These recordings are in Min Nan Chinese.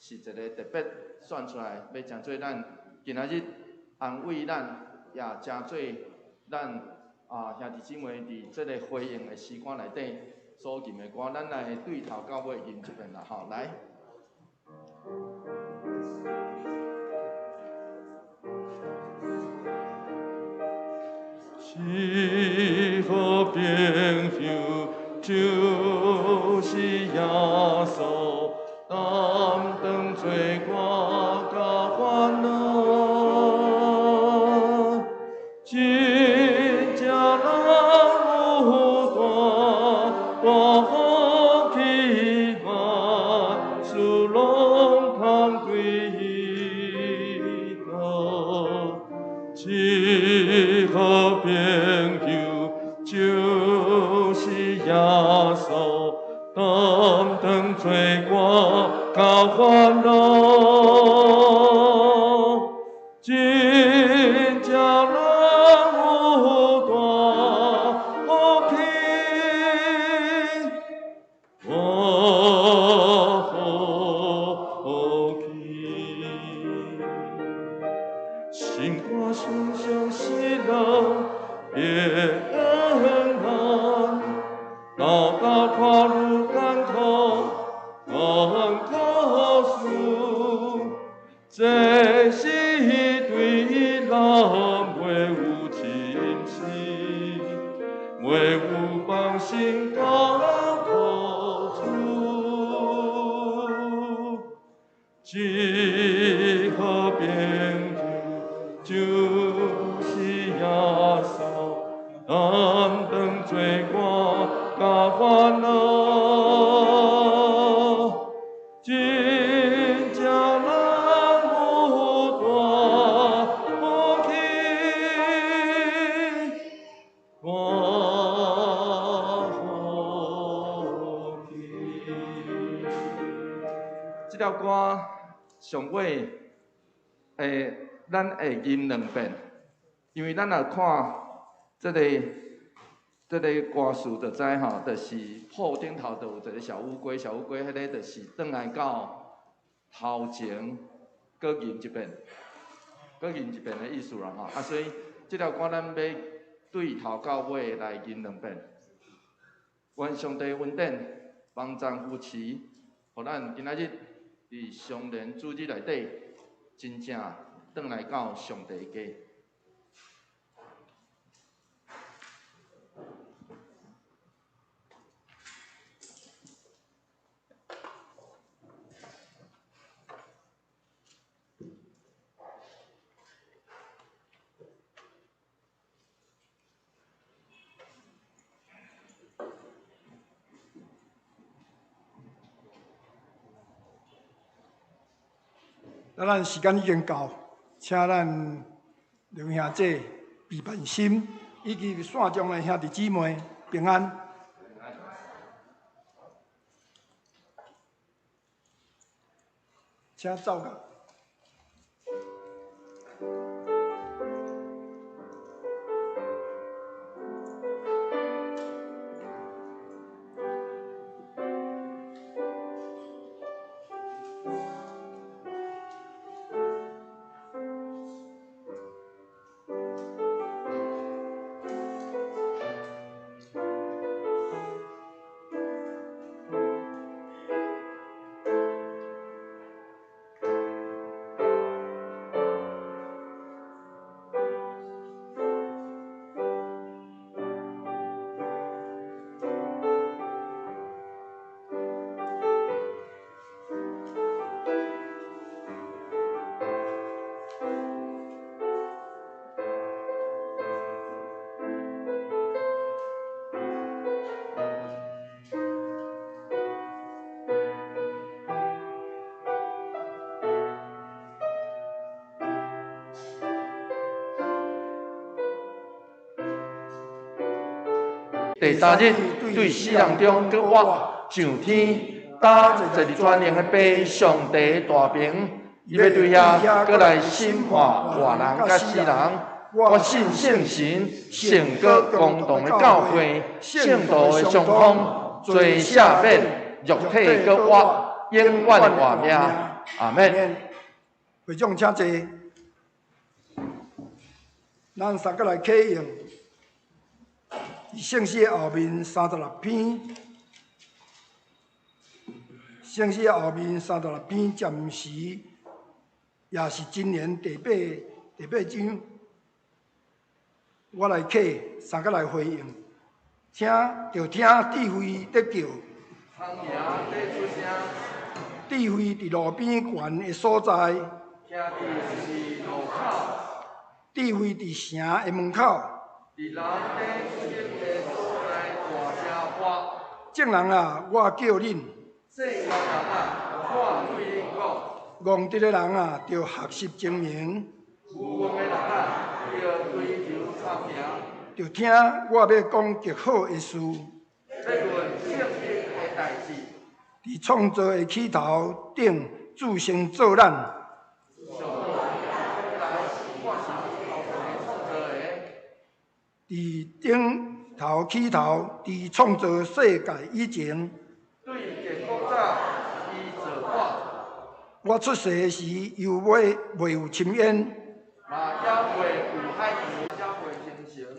是一个特別選出來，欲成做咱今仔日安慰咱，也成做咱兄弟姊妹佇這个回應的時間內底所吟的歌，咱來對頭到尾吟一遍啦，吼，來。是好朋友，就是耶穌，擔當罪過佮煩惱，真正人有大大福氣，萬事攏通對伊討。這好朋友就是耶穌，擔當罪過佮煩惱，真正人有大福氣，大福氣。心肝常常喜樂，平安，到達看愈艱苦，艱苦事，這是對人袂有侵蝕，袂有放心交託主。這好朋友就是耶穌，擔當罪過佮煩惱，真正人有大福氣，大福氣。這條歌上尾，咱會吟兩遍，因為咱若看這個歌詞就知吼，就是破頂頭就有一個小烏龜，小烏龜彼个就是轉來到頭前，閣吟一遍，閣吟一遍的意思啦吼。所以這條歌咱欲對頭到尾來吟兩遍。願上帝恩典幫贊扶持，予咱今仔日佇常年主日內底，真正轉來到上帝家。那咱時間已經到，請咱劉兄姐備辦心，以及線上的兄弟姊妹平安。請奏樂。第三日對死人中閣活上天，搭坐佇全能的父上帝大爿，伊欲對遐閣來審判活人佮死人。我信聖神、聖國公同的教會、聖徒的相通、罪赦免、肉體閣活、永遠的活命。阿們。會長請坐。咱三個來啟用，佇聖詩的後面36篇，聖詩的後面三十六篇暫時也是箴言第八章，我來啟，三個來回應，聽著聽智慧佇叫，聰明佇出聲，智慧佇路邊懸的所在，徛佇十字路口。智慧佇城的門口，佇人佇出入的所在大聲喊。眾人啊，我叫恁；世間人啊，我對恁講。戇直的人啊，著學習精明；愚戇的人啊，著追求聰明。著聽我欲講極好的事，欲論聖潔的代誌。佇創造的起頭頂，自先造咱。佇頂頭起頭，佇創造世界以前，對亙古早，伊造我。我出世時，猶未有深淵，嘛猶未有海洋，猶未形成。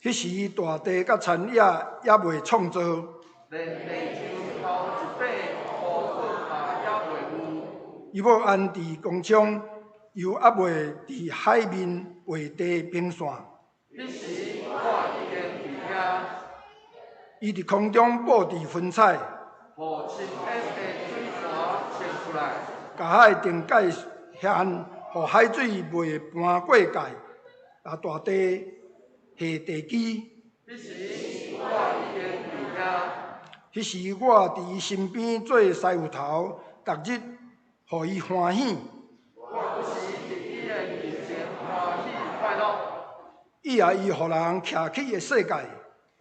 彼時大地佮田野猶未創造，連地球頭一塊枯骨嘛猶未有。伊無安置穹蒼，猶猶未佇海面畫地平線。彼時我已經佇遐，伊佇空中布置雲彩，予深淵的水泉衝出來，共海定界限，予海水袂盤過界，共大地下地基。彼時我已經佇遐，彼時我佇伊身邊做師傅頭，逐日予伊歡喜。我猶是佇伊的面前歡喜快樂。伊也伊予人徛起的世界，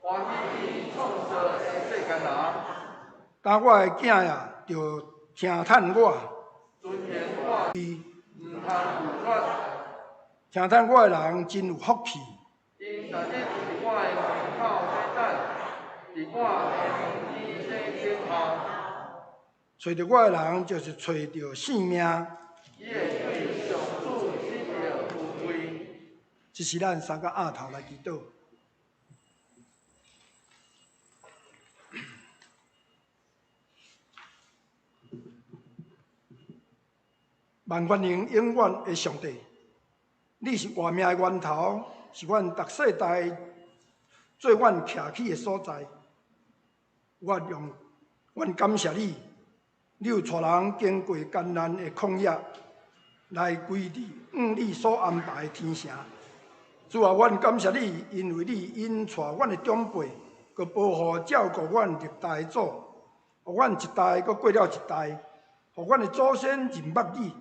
歡喜伊創造的世間人。當我的囝啊，著聽趁我，尊榮我，毋通拒絕。聽趁我的人真有福氣。𪜶逐日佇我的門口咧等，佇我的門邊咧等候。揣著我的人，就是揣著性命。伊會對上主得著富貴。這是咱三個額頭來祈禱。萬歡迎永遠的上帝，你是活命的源頭，是阮逐世代做阮徛起的所在。我用，阮感謝你，你有帶人經過艱難的曠野，來歸佇向你所安排的天城。主啊，阮感謝你，因為你引帶阮的長輩，閣保護照顧阮歷代的祖，予阮一代閣過了一代，予阮的祖先認捌你，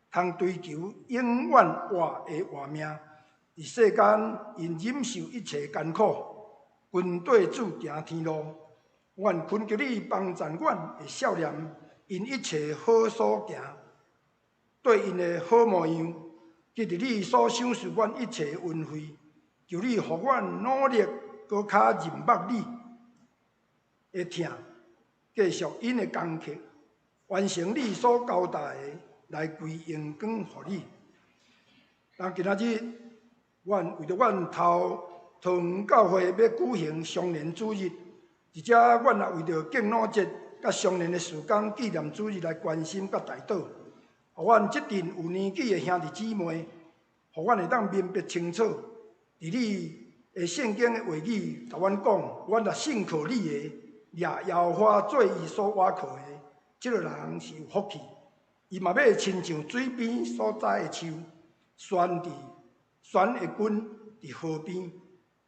通追求永遠活的活命。佇世間，𪜶忍受一切艱苦，跟綴主行天路。阮懇求你幫贊阮的少年，𪜶一切好所行，對𪜶的好模樣。記得你所賞賜阮一切恩惠，求你予阮努力，閣較認捌你的疼，繼續𪜶的工課，完成你所交代的，來歸榮光予你。但今仔日，阮為著阮頭桃園教會欲舉行雙連主日，而且阮也為著敬老節佮雙連的事工紀念主日來關心佮代禱。予阮這陣有年紀的兄弟姊妹，予阮會當明白清楚，佇你的聖經的話語，共阮講，阮若信靠你的，掠耶和華做伊所倚靠的，這个人是有福氣。伊嘛欲親像水邊所栽的樹，懸佇懸的根佇河邊，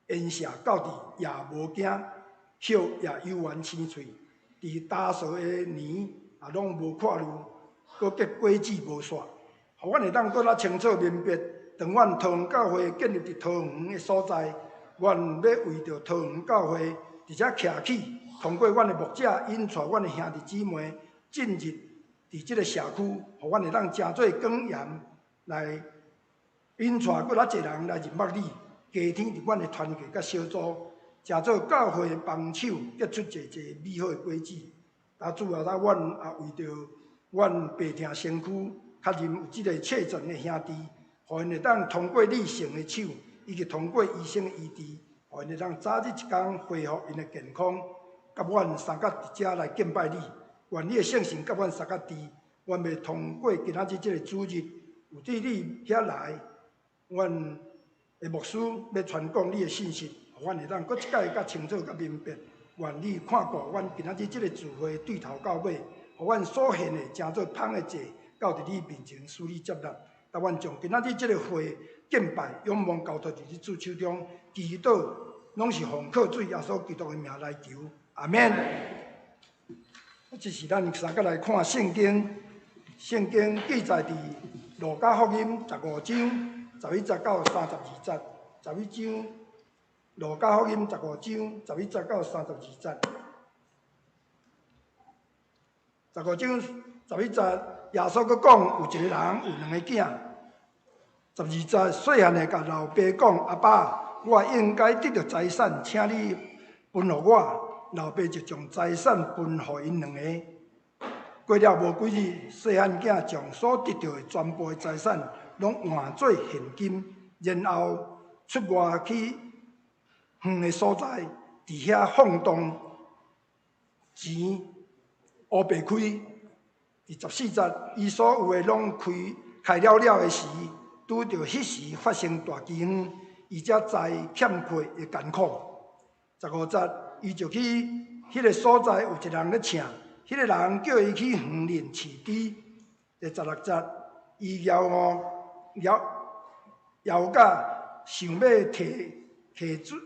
淹瀉到佇也無驚，葉也猶原青翠。佇焦燥的年也攏無看慮。閣結果子無煞，予阮會當閣較清楚明白。當阮桃園教會建立佇桃園的所在，阮欲為著桃園教會佇遮徛起，通過阮的牧者引帶阮的兄弟姊妹進入佇這个社區，予阮會當成做光鹽來引帶閣較濟人來認捌你，加添佇阮的團契佮小組，成做教會的幫手，結出濟濟美好的果子。啊，主啊，阮也為著阮病疼身軀，確認有這个確診的兄弟，予𪜶會當通過你聖的手，以及通過醫生的醫治，予𪜶會當早日一工恢復𪜶的健康，佮阮相佮佇遮來敬拜你。願你的聖神佮阮相佮佇，阮欲通過今仔日這个主日，有佇你遐來，阮的牧師欲傳講你的信息，予阮會當閣一擺較清楚、較明白。願你看顧阮今仔日這个聚會對頭到尾，予阮所獻的成做芳的祭，到佇你面前使你接納。但阮將今仔日這个會敬拜、仰望交託佇你主手中，祈禱攏是奉靠主耶穌基督的名來求，阿們。這是咱相佮來看聖經，聖經記載佇路加福音15章11節到32節，十一章路加福音十五章十一節到三十二節，十五章十一節，耶穌閣講，有一个人有兩个囝。十二節，細漢的共老爸講：阿爸，我應該得著財產，請你分予我。老爸就將財產分予𪜶兩个。過了無幾日，細漢囝將所得著的全部的財產，攏換做現金，然後出外去遠的所在，佇遐放蕩，錢烏白開。第十四節，伊所有的攏開開了了的時，拄著彼時發生大饑荒，伊才知欠缺的艱苦。十五節，伊就去彼个所在，有一个人咧請，彼个人叫伊去園林飼豬。第十六節，伊枵餓枵枵甲想欲提提豬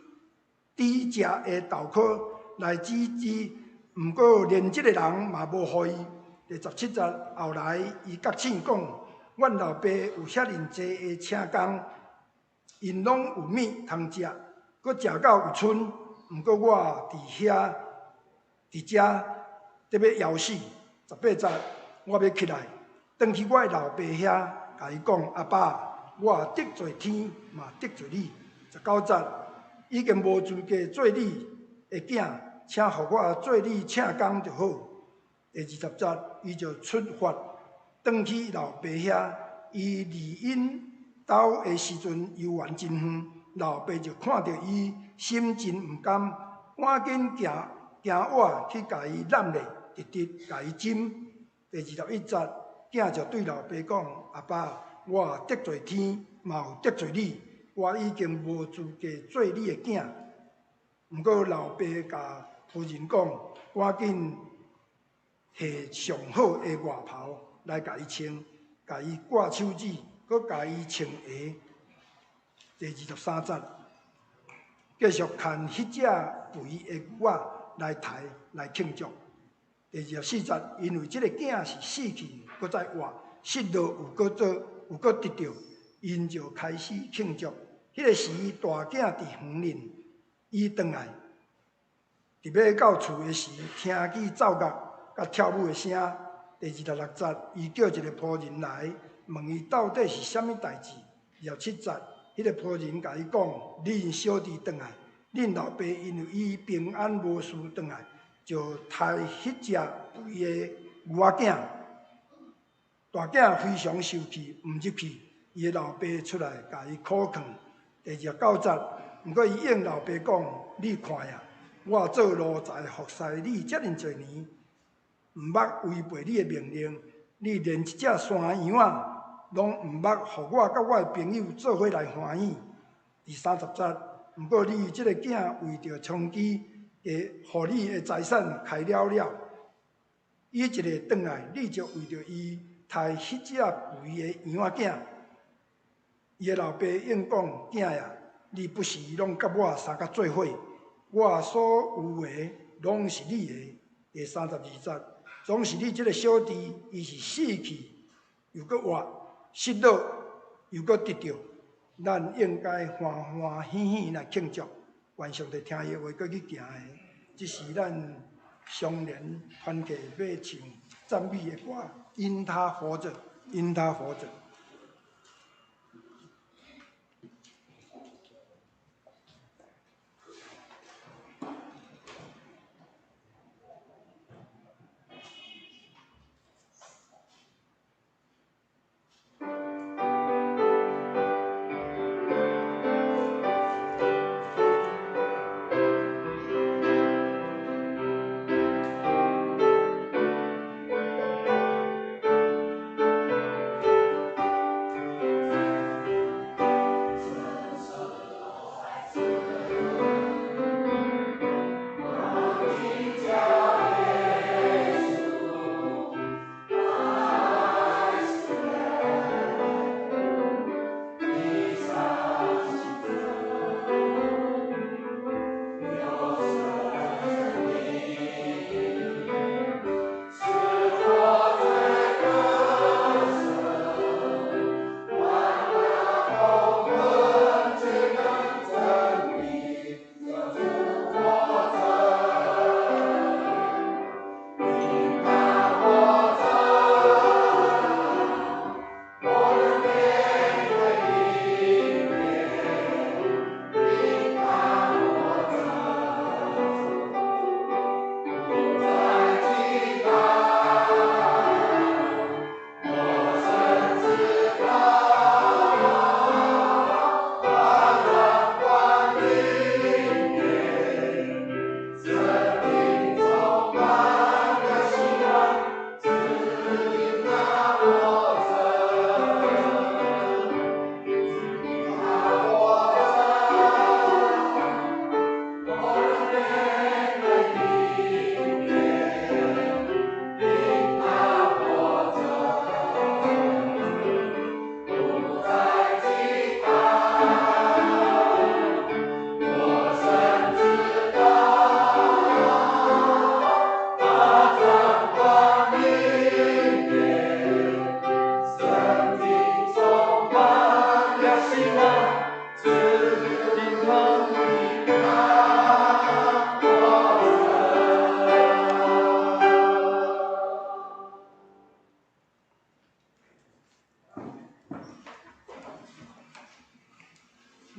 食的豆殼來煮煮，毋過連這个人嘛無予伊。第十七節，後來伊覺醒講：阮老爸有遐爾濟的請工，𪜶攏有物通食，閣食到有賰。毋過我佇遐佇遮得欲枵死。十八節，我欲起來，轉去我的老爸遐，共伊講：阿爸，我得罪天，嘛得罪你。十九節，已經無資格做你的囝，請予我做你請工就好。第二十節，伊就出發，轉去老爸遐。伊離𪜶兜的時陣，猶原真遠，老爸就看著伊，心真毋甘，趕緊行行倚去共伊攬咧，直直共伊親。第二十一節，囝就對老爸講：阿爸，我得罪天，嘛有得罪你，我已經無資格做你的囝。毋過老爸共僕人講：趕緊下上好的外袍來共伊穿，共伊掛手指，閣共伊穿鞋。第二十三節，繼續牽彼隻肥的牛仔來刣來慶祝。第二十四節，因為這个囝是死去，閣再活，失落又閣做，又閣得著，𪜶就開始慶祝。彼个時，大囝佇園裡，伊轉來，佇欲到厝的時，聽見奏樂佮跳舞的聲。第二十六節，伊叫一个僕人來問伊到底是啥物代誌。二十七節，彼个僕人共伊講：恁小弟轉來，恁老爸因為伊平安無事轉來，就刣彼隻肥的牛仔囝。大囝非常受氣，毋入去。伊的老爸出來共伊苦勸。第二十九節，毋過伊應老爸講：你看呀，我做奴才服侍你遮爾濟年，毋捌違背你的命令，你連一隻山羊仔攏毋捌予我佮我的朋友做伙來歡喜。第三十節，毋過你這个囝為著充飢，會予你的財產開了了，伊一个轉來，你就為著伊刣彼隻肥的羊仔囝。伊的老爸應講：囝呀，你不時攏佮我相佮做伙，我所有的攏是你的。第三十二節，總是你這个小弟，伊是死去又閣活，失落又閣得著，咱應該歡歡喜喜來慶祝。願上帝聽伊的話，閣去行的，這是咱雙連團契欲唱讚美的歌。因他活著，因他活著。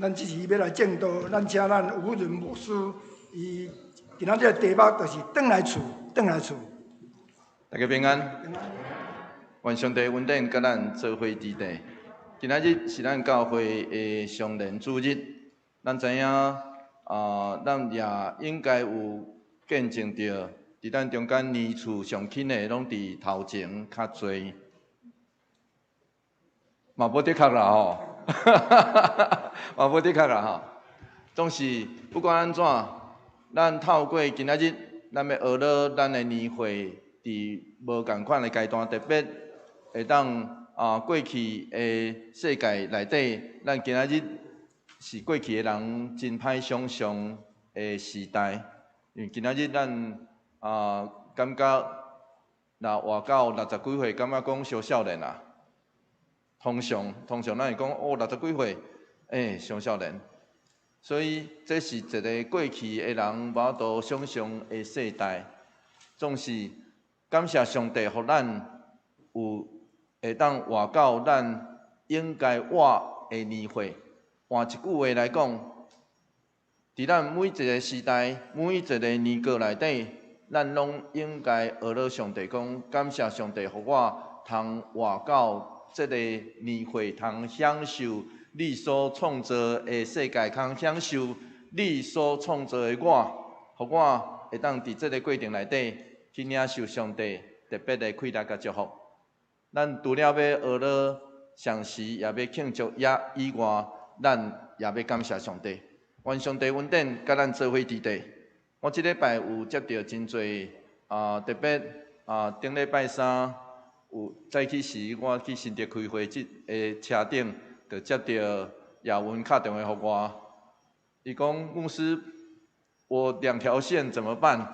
咱這時欲來證道，咱請咱吳潤牧師，伊今仔日題目就是轉來厝，轉來厝。大家平安，願上帝恩典佮咱做伙佇底。今仔日是咱教會的常年主日，咱知影啊，咱也應該有見證著，佇咱中間年次上輕的，攏佇頭前較濟，嘛無的確啦吼，嘛無的確啦吼。總是不管按怎，咱透過今仔日，咱欲學了咱的年歲佇無仝款的階段，特別會當啊過去的世界內底，咱今仔日是過去的人真歹想像的時代，因為今仔日咱啊感覺若活到六十幾歲，感覺講傷少年啊。通常通常咱會講哦，六十幾歲，欸，傷少年。所以這是一個過去的人無法度想像的世代。總是感謝上帝，予咱有會當活到咱應該活的年歲。換一句話來講，佇咱每一個時代、每一個年過內底，咱攏應該學了上帝講，感謝上帝，予我通活到這个年歲，通享受你所創造的世界，通享受你所創造的我，予我會當佇這个過程內底去領受上帝特別的快樂佮祝福。咱除了欲學了，同時也欲慶祝也以外，咱也欲感謝上帝。願上帝恩典佮咱做伙佇底。我這禮拜有接著真濟啊，特別啊，頂禮拜三有早起時，我去新竹開會，這个車頂就接著亞文敲電話予我，伊講牧師，我兩條線怎麼辦？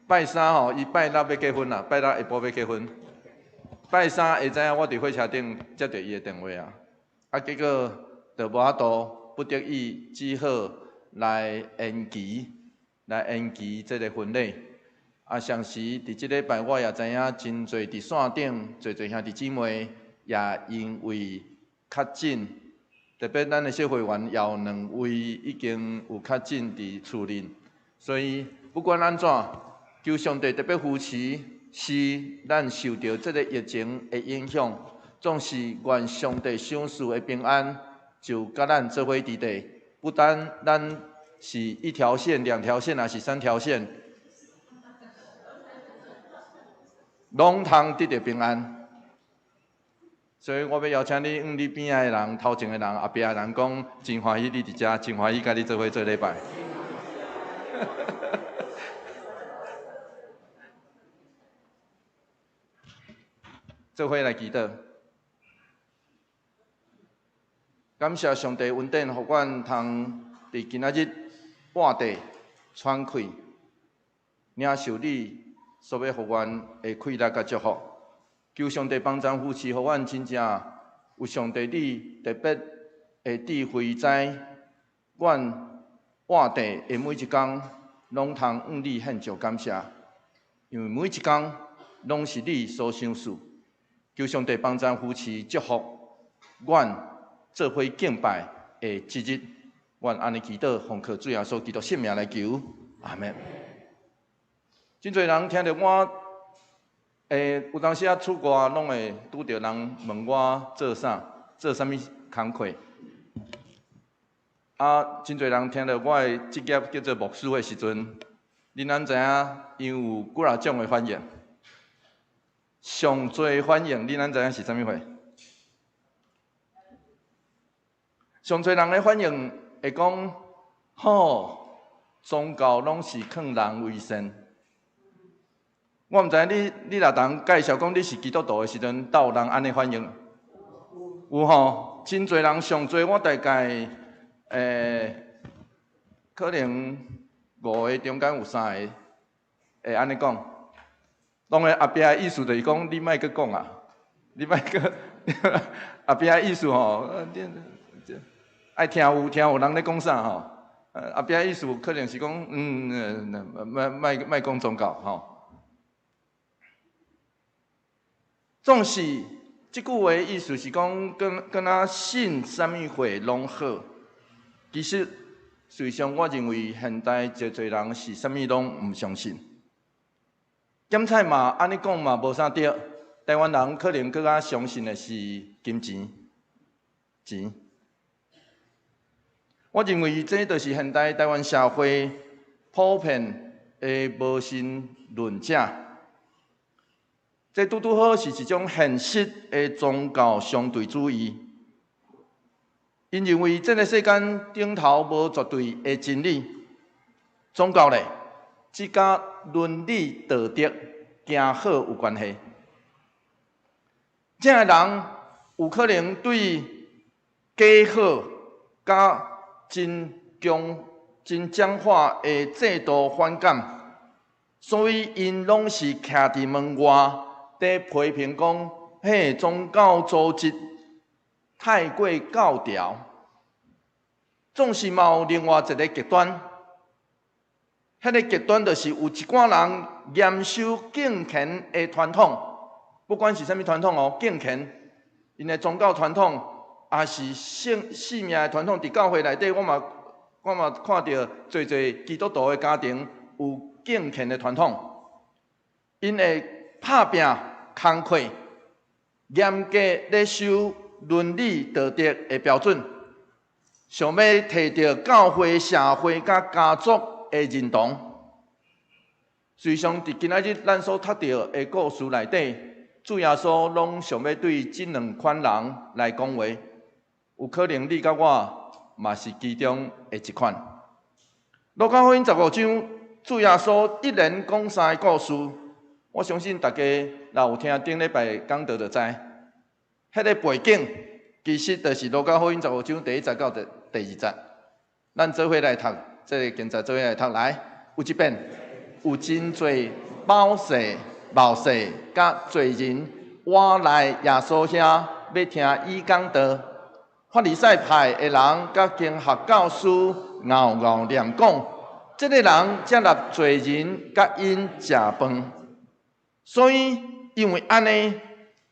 拜三吼，伊拜六欲結婚啦，拜六下晡欲結婚。拜三下早我佇火車頂接著伊的電話啊，啊結果就無法度，不得已只好來延期，來延期這个婚禮。啊，同時佇這禮拜我也知影真濟佇線頂，濟濟兄弟姊妹也因為確診，特別咱的小會員也有兩位已經有確診佇厝裡，所以不管按怎，求上帝特別扶持，使咱受著這个疫情的影響，總是願上帝賞賜的平安就佮咱做伙佇底。不單咱是一條線、兩條線，還是三條線，攏通得著平安。所以我欲邀請你，向你邊仔的人、頭前的人、後壁的人講，真歡喜你佇遮，真歡喜佮你做伙做禮拜。做伙來祈禱，感謝上帝恩典，予阮通佇今仔日活地喘氣，領受你所欲予阮的快樂佮祝福。求上帝幫贊扶持，予阮真正有上帝你特別的智慧，知阮活地的每一工，攏通向你獻上感謝，因為每一工攏是你所賞賜。求上帝幫贊扶持祝福，阮做伙敬拜的這日，阮按呢祈禱，奉靠主耶穌基督聖名來求，阿們。真濟人聽著我，欸，有當時仔出外，攏會拄著人問我做啥，做啥物工課。啊，真濟人聽著我的職業叫做牧師的時陣，恁敢知影𪜶有幾若種的反應？上濟反應，恁敢知影是啥物貨？上濟人的反應會講：吼，宗教攏是勸人為善。我毋知你，你若逐人介紹講你是基督徒的時陣，敢有人按呢反應？有吼，真濟人上濟，我大概，欸，可能五个中間有三个會按呢講。當然後壁的意思就是講，你莫閣講啊，你莫閣後壁的意思吼，愛聽有聽有人咧講啥吼？後壁的意思可能是講，嗯，莫莫莫講宗教吼。總是這這句話意思是講，敢若信啥物會攏好。其實，事實上，我認為現代濟濟人是啥物攏毋相信。檢採嘛，按呢講嘛無啥對。台灣人可能閣較相信的是金錢，錢。我認為這就是現代台灣社會普遍的無神論者。這拄拄好是一種現實的宗教相對主義。𪜶認為這个世間頂頭無絕對的真理，宗教咧，只佮倫理道德行好有關係。這个人有可能對假好佮真僵、真僵化的制度反感，所以𪜶攏是徛佇門外，佇批評講，彼个宗教組織太過教條。總是嘛有另外一个極端，彼个極端就是有一寡人嚴守敬虔的傳統，不管是啥物傳統哦，敬虔，𪜶的宗教傳統，抑是性性命的傳統，佇教會內底，我嘛看著濟濟基督徒的家庭有敬虔的傳統，𪜶會拍拚工課，嚴格咧守倫理道德的標準，想欲摕著教會、社會佮家族的認同。事實上，佇今仔日咱所讀著的故事內底，主耶穌攏想欲對這兩款人來講話，有可能你佮我嘛是其中的一款。路加福音十五章，主耶穌一連講三个故事，我相信大家若有聽頂禮拜講道就知，彼个背景其實就是路加福音十五章第一節到第二節。咱做伙來讀，這个經節做伙來讀來，有一遍，有真濟謀士、謀士佮罪人，倚來耶穌遐，欲聽伊講道。法利賽派的人佮經學教師𠢕𠢕念講，這个人接納罪人佮𪜶食飯。所以因為按呢，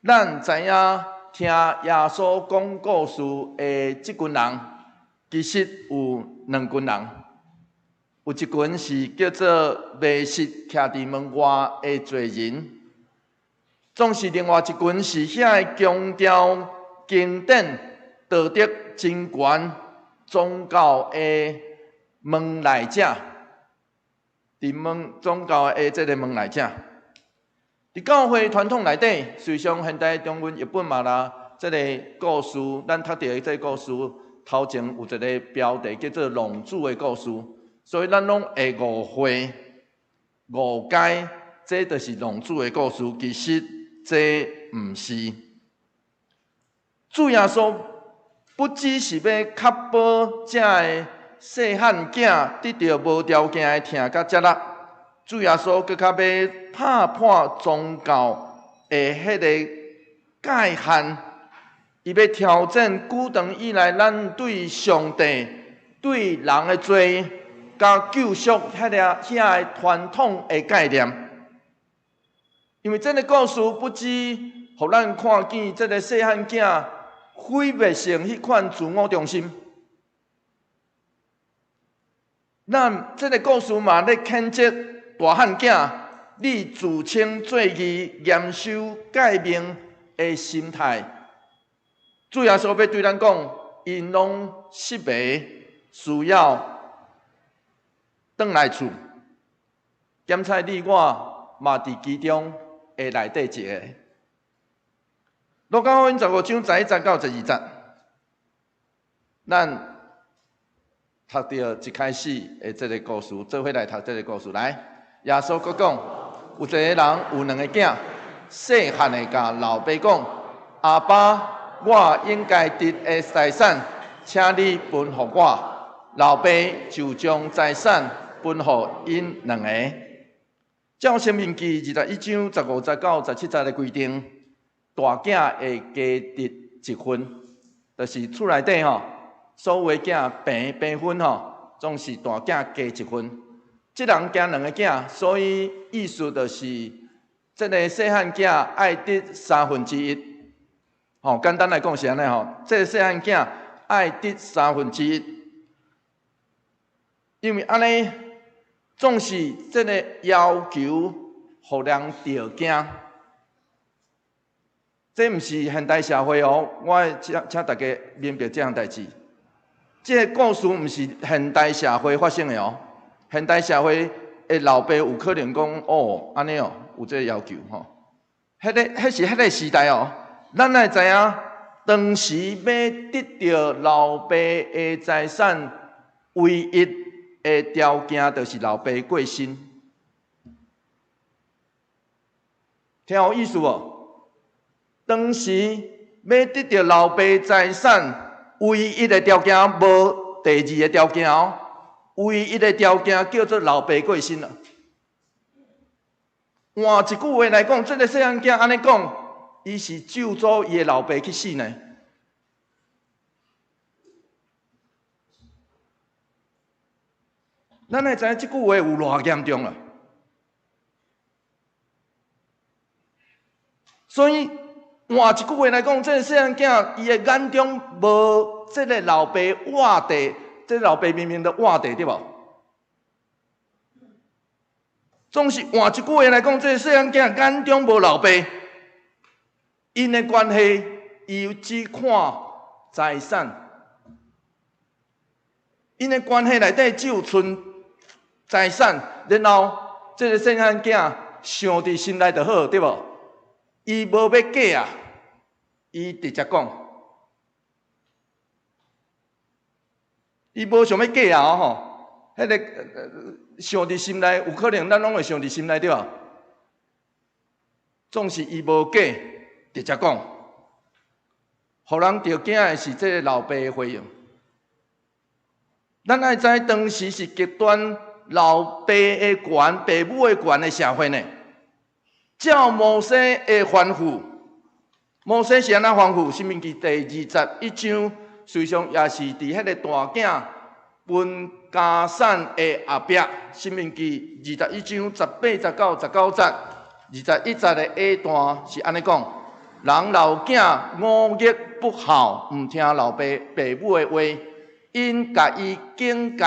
咱知影聽耶穌講故事的這群人，其實有兩群人，有一群是叫做迷失徛佇門外的罪人，總是另外一群是遐个強調經典、道德真懸宗教的門內者，佇門宗教的這个門內者，佇教會傳統內底，事實上現代中文譯本嘛啦，這个故事，咱讀著的這个故事頭前有一个標題叫做《浪子的故事》，所以咱攏會誤會、誤解，這就是浪子的故事。其實這毋是。主耶穌不只是欲確保這个細漢囝得著無條件的疼佮接納，主耶穌閣較欲拍破宗教的彼个界限，伊欲挑戰古長以來咱對上帝、對人的罪佮救贖彼个傳統的概念。因為這个故事不只予咱看見這个細漢囝毀滅性彼款自我中心，咱這个故事嘛咧譴責大漢囝，你自稱做義、嚴守誡命的心態。主耶穌欲對咱講，𪜶攏失迷，需要轉來厝。檢採你我嘛佇其中的內底一个。路加福音十五章十一節到十二節，咱讀著一開始的這个故事，做伙來讀這个故事。來，耶穌閣講，有一个人有兩个囝，細漢的共老爸講：阿爸，我應該得的財產，請你分予我。老爸就將財產分予𪜶兩个。照申命記21章15節到17節的規定，大囝會加得一份，就是厝內底吼，所有的囝平平分吼，總是大囝加一份。這人生兩个囝，所以意思就是，這个細漢囝愛得三分之一。吼，簡單來講是按呢吼，這个細漢囝愛得三分之一，因為按呢總是這个要求，予人著驚。這毋是現代社會哦，我請請大家明白這項代誌。這个故事毋是現代社會發生的哦，現代社會的老爸有可能講哦，按呢哦，有這个要求吼。彼个彼是彼个時代哦，咱愛知影，當時欲得著老爸的財產，唯一的條件就是老爸過身。聽有意思無？當時欲得著老爸財產，唯一的條件無第二个條件哦，唯一的條件叫做老爸過身啦。換一句話來講，這个細漢囝按呢講，伊是咒詛伊的老爸去死呢。咱愛知影這句話有偌嚴重啊！所以換一句話來講，這个細漢囝伊的眼中無這个老爸活地，這个老爸明明就活地對無？總是換一句話來講，這个細漢囝眼中無老爸，𪜶的關係，伊只看財產，𪜶的關係內底只有賰財產，然後這个細漢囝想佇心內就好，對無？伊無欲假啊，伊直接講，伊無想欲假啊吼，彼个想佇心內，有可能咱攏會想佇心內對無？總是伊無假，直接講，予人著驚的是這个老爸的回應。咱愛知當時是極端老爸的權、爸母的權的社會呢。照摩西的吩咐，摩西是按怎吩咐？申命記第21章，實際上也是佇彼个大囝分家產的後壁。申命記21章18節到19節，21節的下段是按呢講：人老囝五日不孝，毋聽老爸爸母的話，𪜶共伊警戒，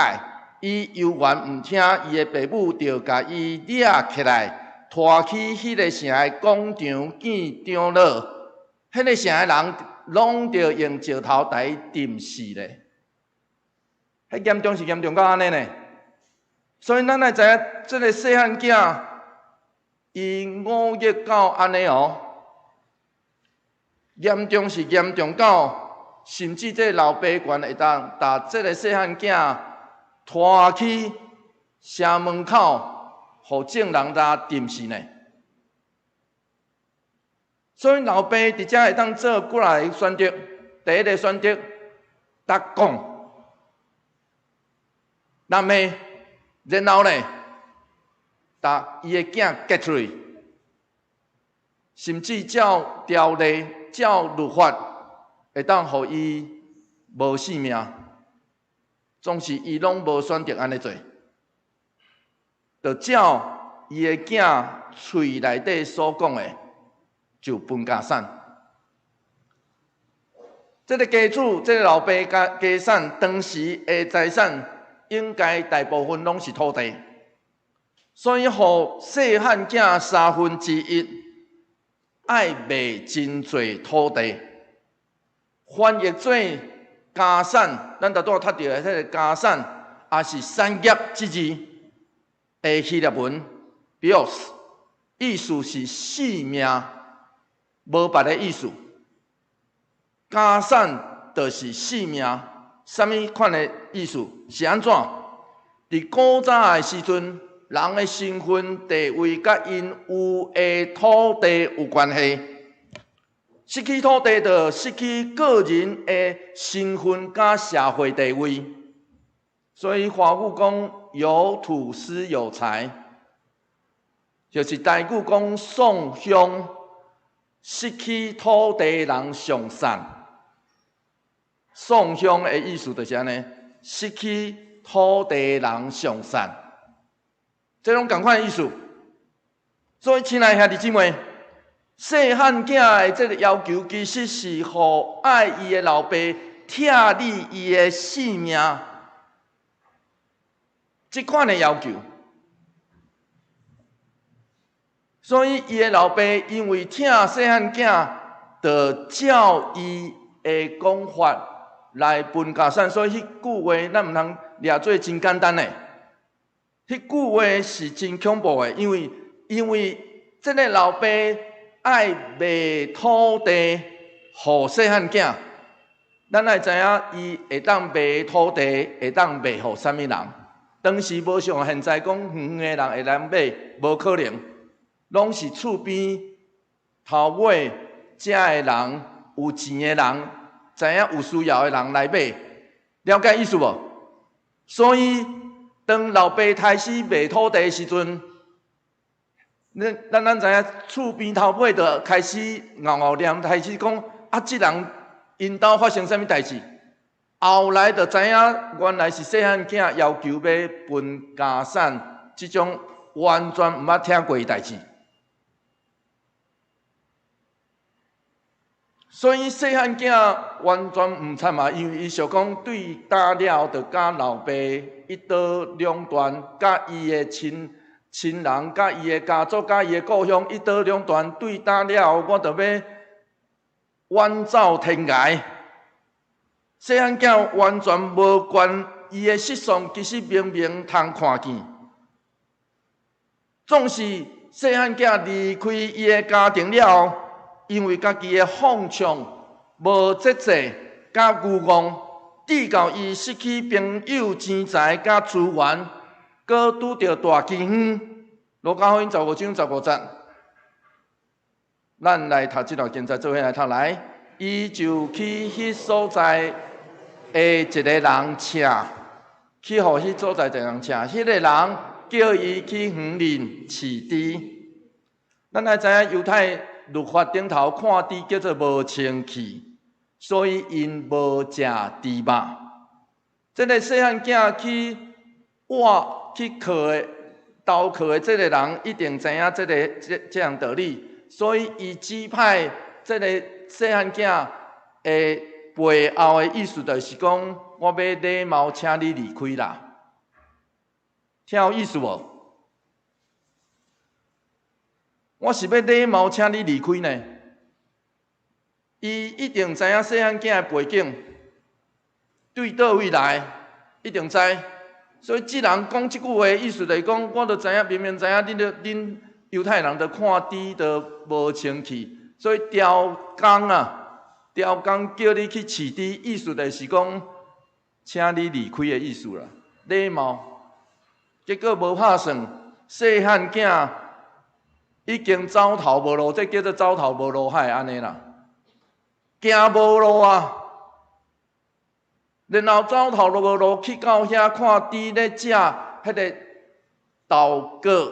伊猶原毋聽，伊的爸母就共伊掠起來。拖去彼个城的廣場見長老，彼个城的人攏著用石頭共伊釘死咧。彼嚴重是嚴重到按呢呢？所以咱愛知影，這个細漢囝，伊忤逆到按呢哦，嚴重是嚴重到，甚至這个老爸權會當共這个細漢囝拖去城門口。予眾人來釘死呢，所以老爸佇遮會當做幾个選擇。第一个選擇，逐講，那麼然後呢，共伊的囝結出去，甚至照條例、照律法，會當予伊無性命，總是伊攏無選擇按呢做。就照伊的囝喙內底所講的，就分家產。這个家主、這个老爸家家產，當時的財產應該大部分攏是土地，所以予細漢囝三分之一愛賣真濟土地，翻譯做家產。咱拄仔讀著的這个家產，也是產業之字。的希臘文 bios，意思是性命，無別的意思。家產就是性命，啥物款的意思？是按怎？佇古早的時陣，人的身份地位佮𪜶有的土地有關係。失去土地，就失去個人的身份佮社會地位。所以華語講有土斯有財，就是台語講喪鄉，失去土地人上散。喪鄉的意思就是按呢，失去土地人上散，這攏仝款的意思。所以，親愛兄弟姊妹，細漢囝的這个要求，其實是予愛伊的老爸拆理伊的性命，這款的要求。所以伊的老爸因為疼細漢囝，就照伊的講法來分家產。所以彼句話，咱毋通掠做真簡單的。彼句話是真恐怖的，因為這个老爸愛賣土地予細漢囝，咱愛知影伊會當賣土地，會當賣予啥物人？當時無像現在講遠遠的人會來買，無可能，攏是厝邊頭尾遮的人，有錢的人，知影有需要的人來買，了解意思無？所以當老爸開始賣土地的時陣，咱知影厝邊頭尾就開始敖敖念，開始講啊，這人𪜶兜發生啥物代誌？後來就知影，原來是細漢囝要求欲分家產，這種完全毋捌聽過的代誌。所以細漢囝完全毋參嘛，因為伊想講對打了後，就佮老爸一刀兩斷，佮伊的親人、佮伊的家族、佮伊的故鄉一刀兩斷。對打了後，我就欲遠走天涯。細漢囝完全無關伊的失喪，其實明明通看見。總是細漢囝離開伊的家庭了後，因為家己的放縱、無節制、佮愚戇，致到伊失去朋友、錢財佮資源，閣拄著大饑荒。路加福音15章15節，咱來讀這段經節，做伙來讀來。伊就去彼所在的一个人請，去予彼所在一个人請，彼个人叫伊去園裡飼豬。咱愛知影猶太律法頂頭看豬叫做無清氣，所以𪜶無食豬肉。這个細漢囝去挖去囥的投靠的這个人，一定知影這樣道理，所以伊指派這个細漢囝的背後的意思，就是講我欲禮貌請你離開啦。聽有意思無？我是欲禮貌請你離開呢。伊一定知影細漢囝的背景，對佗位來，一定知。所以這人講這句話，意思就是講，我都知影，明明知影恁猶太人都看豬都無清氣，所以刁工啊，刁工叫你去飼豬，意思就是講，請你離開的意思啦。禮貌，結果無拍算，細漢囝已經走投無路，這叫做走投無路，海按呢啦，行無路啊！然後走投無路，去到遐看豬咧食彼个豆角，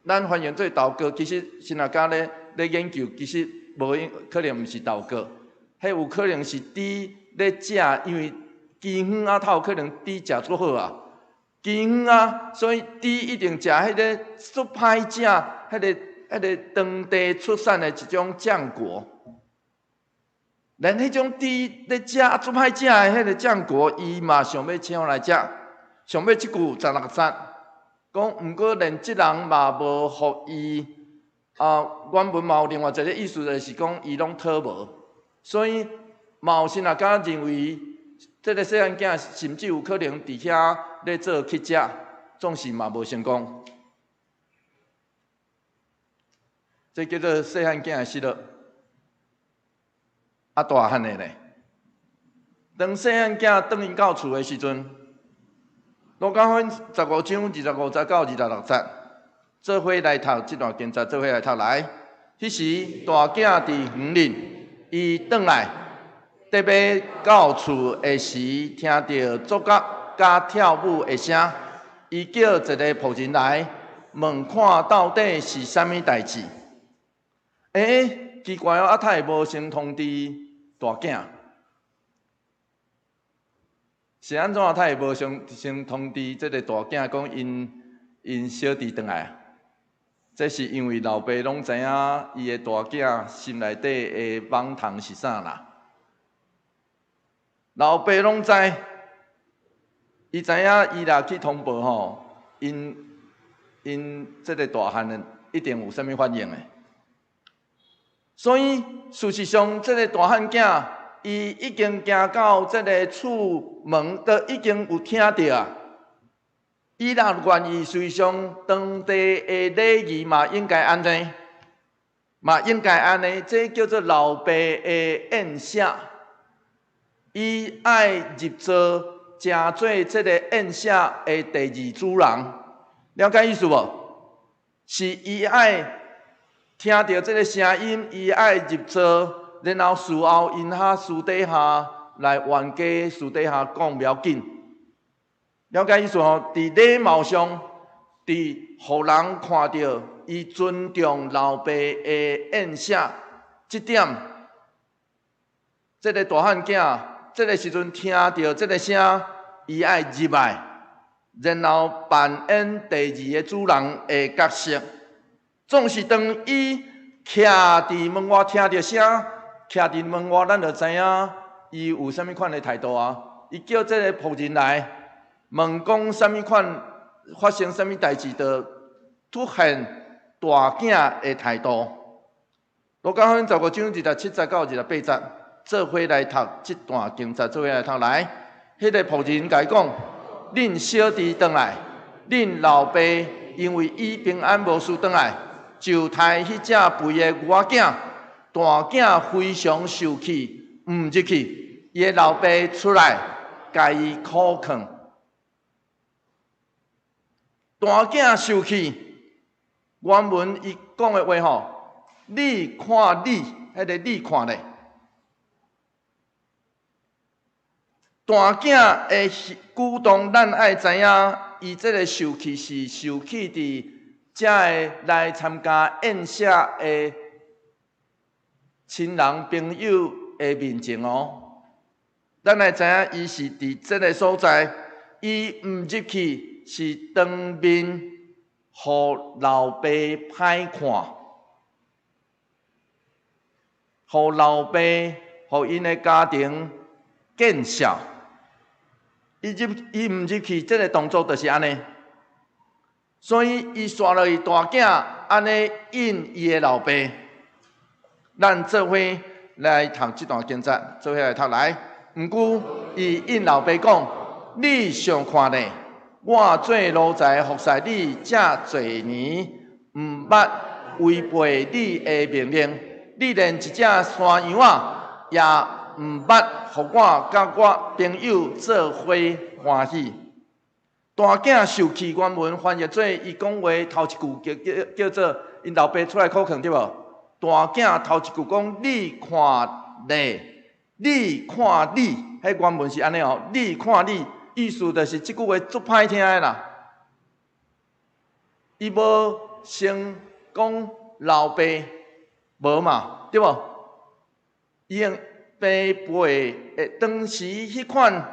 咱翻譯做豆角，其實神學家咧研究，其實無可能毋是豆角，彼有可能是豬咧食，因為饑荒啊，較有可能豬食足好啊，饑荒啊，所以豬一定食彼个足歹食，彼个當地出產的一種漿果。連彼種豬咧食足歹食的彼个漿果，伊嘛想欲搶來食。想欲這句16節，講毋過連這人嘛無予伊啊，原文嘛有另外一个意思，就是講伊攏討無，所以嘛有神學家認為，這个細漢囝甚至有可能佇遐咧做乞食，總是嘛無成功。這叫做細漢囝的失落。啊，大漢的咧，當細漢囝轉去到厝的時陣，路加福音15章25節到26節，做伙來讀這段經節，做伙來讀來。彼時大囝佇園裡，伊轉來，得欲到厝的時，聽著作樂佮跳舞的聲，伊叫一个僕人來問看到底是啥物代誌。欸，奇怪哦，啊，他會無先通知大囝，是按怎？他會無先通知這个大囝，講𪜶小弟轉來啊？這是因為老爸攏知影伊的大囝心內底的妄談是啥啦。老爸攏知，伊知影伊若去通報吼，𪜶𪜶這个大漢一定有啥物反應的。所以事實上，這个大漢囝伊已經行到這个厝門，都已經有聽著啊。伊若願意，事實上當地的禮儀嘛應該按呢，嘛應該按呢，這叫做老爸的宴席。伊愛入座，成做這个宴席的第二主人，了解意思無？是伊愛聽著這个聲音，伊愛入座，然後事後𪜶較私底下來冤家，私底下講無要緊。了解意思吼？佇禮貌上，佇予人看著伊尊重老爸的宴席這點，這个大漢囝，這个時陣聽著這个聲，伊愛入來，然後扮演第二个主人的角色。總是當伊徛佇門外聽著聲，徛佇門外，咱就知影伊有啥物款的態度啊。伊叫這个僕人來問講啥物款發生啥物代誌，就凸顯大囝的態度。路加福音15章27節到28節，做伙來讀這段經節，做伙來讀來。彼个僕人共伊講：恁小弟轉來，恁老爸因為伊平安無事轉來，就刣彼隻肥的牛仔囝。大囝非常受氣，毋入去。伊的老爸出來，共伊苦勸。大囝受氣，原文伊講的話吼，你看你，彼个你看咧。大囝的舉動，咱愛知影，伊這个受氣是受氣佇遮个來參加宴席的親人朋友的面前哦。咱愛知影，伊是佇這个所在，伊毋入去是當面予老爸歹看，予老爸、予𪜶的家庭見笑。伊入伊毋入去，這个動作就是按呢。所以伊煞落去大囝按呢應伊的老爸。咱做伙來讀這段經節，做伙來讀來。毋過伊應老爸講：你想看咧，我做奴才服侍你遮濟年，毋捌違背你的命令，你連一隻山羊仔也毋捌予我佮我朋友做伙歡喜。大囝受氣，原文翻譯做伊講話頭一句叫叫叫做𪜶老爸出來苦勸對無？大囝頭一句講：你看咧，你看你，彼原文是按呢哦。你看你，意思就是這句話足歹聽的啦。伊無先講老爸，無嘛，對無？伊用爸輩的當時彼款，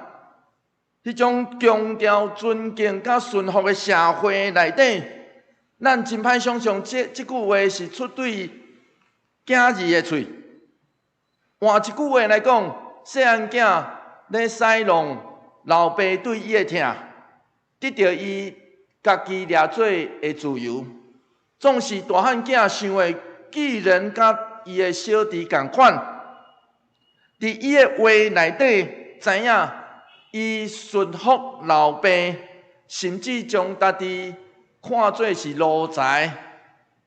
彼種強調尊敬佮順服的社會內底，咱真歹想象這這句話是出對囝兒的喙。換一句話來講，細漢囝咧使弄老爸對伊的疼，得著伊家己掠做的自由。總是大漢囝想的，既然佮伊的小弟仝款，佇伊的話內底知影，伊順服老爸，甚至將家己看做是奴才。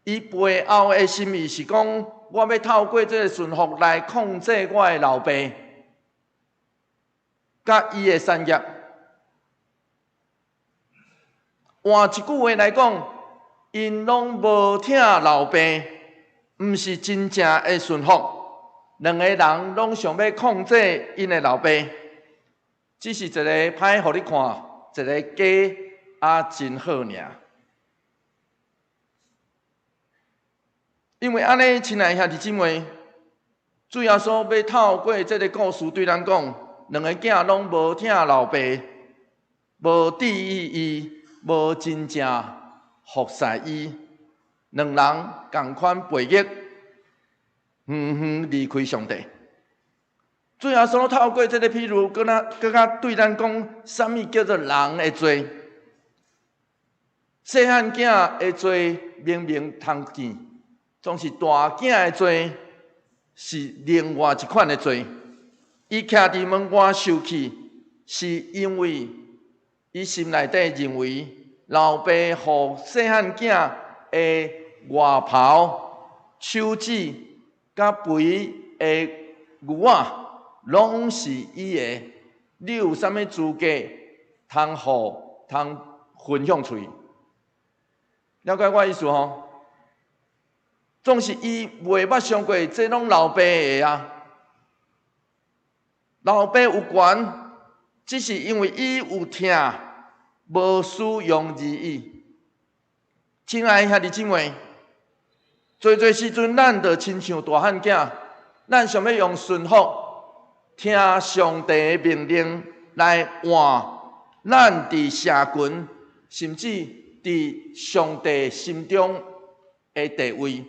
伊背後的心意是講，我欲透過這个順服來控制我的老爸，佮伊的產業。換一句話來講，𪜶攏無疼老爸，毋是真正的順服。兩个人攏想欲控制𪜶的老爸，只是一个歹予你看，一个假啊真好爾。因為按呢，親愛兄弟姊妹，主耶穌欲透過這个故事對咱講，兩个囝攏無疼老爸，無注意伊，無真正服侍伊。兩人仝款背逆，遠遠離開上帝。主耶穌透過這个譬喻，閣較閣較對咱講，啥物叫做人的罪？細漢囝的罪明明通見，總是大囝的罪是另外一款的罪。伊徛佇門外受氣，是因為伊心內底認為老爸予細漢囝的外袍、手指佮肥的牛仔，攏是伊的。你有啥物資格通予通分享出去？了解我意思吼？總是伊袂捌想過，這攏老爸的啊。老爸有權，只是因為伊有疼，無使用而已。親愛的兄弟姊妹，濟濟時陣，咱就親像大漢囝，咱想欲用順服、聽上帝的命令來換咱佇社群，甚至佇上帝心中的地位。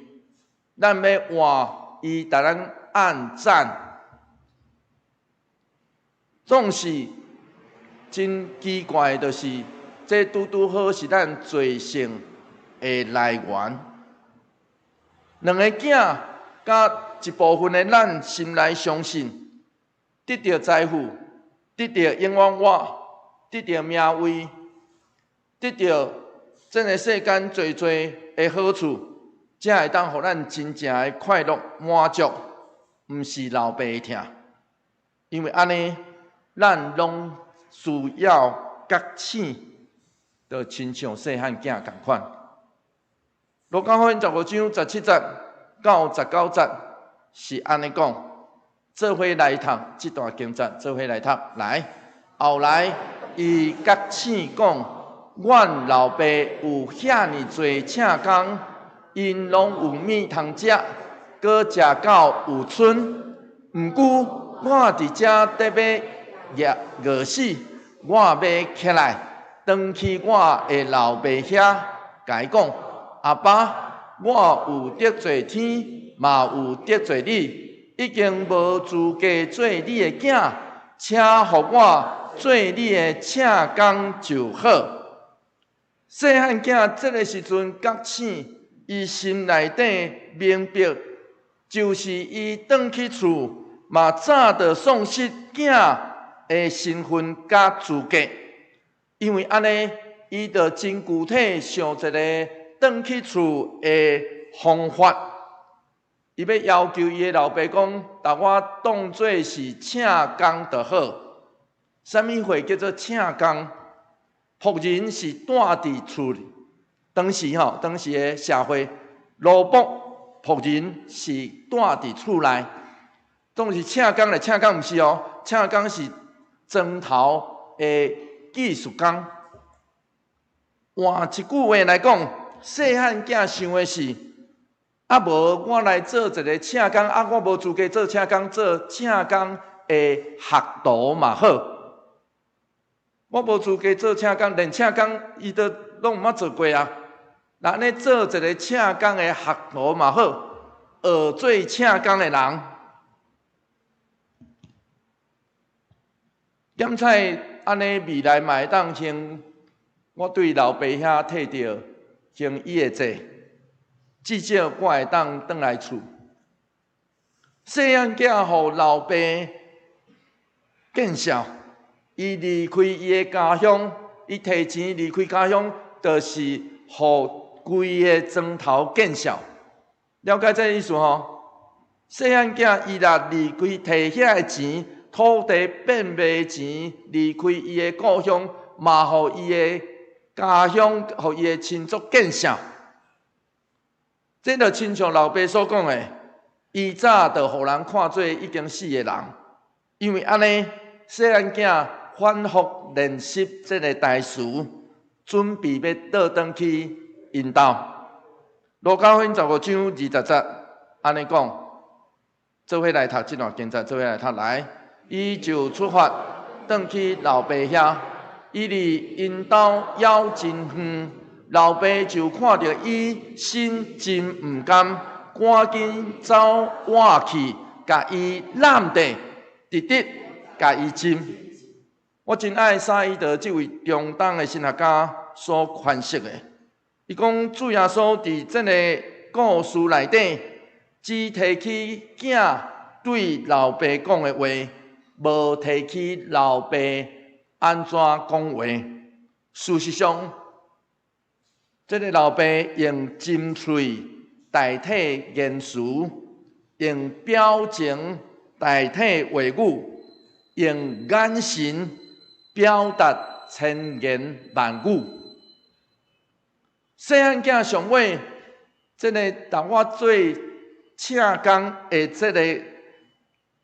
咱欲換伊，共咱按讚，總是真奇怪，就是這拄拄好是咱罪性的來源。兩个囝佮一部分的咱心內相信，得著財富，得著永遠活，得著名位，得著這个世間濟濟的好處，才會當予咱真正的快樂滿足，毋是老爸的疼。因為按呢，咱攏需要覺醒，就親像細漢囝仝款。路加福音15章17節到19節是按呢講，做伙來讀這段經節，做伙來讀來。後來伊覺醒講，阮老爸有遐爾濟請工，𪜶攏有物通食，閣食到有賰。毋過我佇遮得欲餓死，我欲起來，轉去我的老爸遐，共伊講：阿爸，我有得罪天，嘛有得罪你，已經無資格做你的囝，請予我做你的請工就好。細漢囝這个時陣覺醒，伊心內底明白，就是伊轉去厝，嘛早就喪失囝的身份佮資格，因為按呢，伊就真具體想一个轉去厝的方法。伊欲要求伊的老爸講，共我當做是請工就好。啥物貨叫做請工？僕人是蹛佇厝裡，當時吼，當時的社會，奴僕僕人是蹛佇厝內，當時請工咧，請工毋是哦，請工是磚頭的技術工。換一句話來講，細漢囝想的是，啊無我來做一个請工，啊我無資格做請工，做請工的學徒嘛好。我無資格做請工，連請工伊都攏毋捌做過啊。若按呢做一个請工的學徒嘛好，學做請工的人。點彩按呢未來嘛會當還我對老爸遐提著還伊的債，至少我會當轉來厝。細漢囝予老爸見笑，伊離開伊的家鄉，伊提錢離開家鄉，就是予規个莊頭見笑。了解這个意思吼？細漢囝伊若離開提遐个錢，土地變賣錢，離開伊的故鄉，嘛予伊的家鄉，予伊的親族見笑。這就親像老爸所講的，伊早就予人看做已經死的人，因為按呢，細漢囝反覆練習這个台詞，準備欲倒轉去𪜶兜。路加福音15章20節，按呢講，做伙來讀這段經節，做伙來讀來。伊就出發，轉去老爸遐。伊離𪜶兜猶真遠，老爸就看著伊心真毋甘，趕緊走倚去，共伊攬著，直直共伊親。我真愛薩伊德這位中東的神學家所詮釋的。伊講主耶穌佇這个故事內底，只提起囝對老爸講的話，無提起老爸按怎講話。事實上，這个老爸用針喙代替言辭，用表情代替話語，用眼神表達千言萬語。細漢囝上尾，這个當我做請工的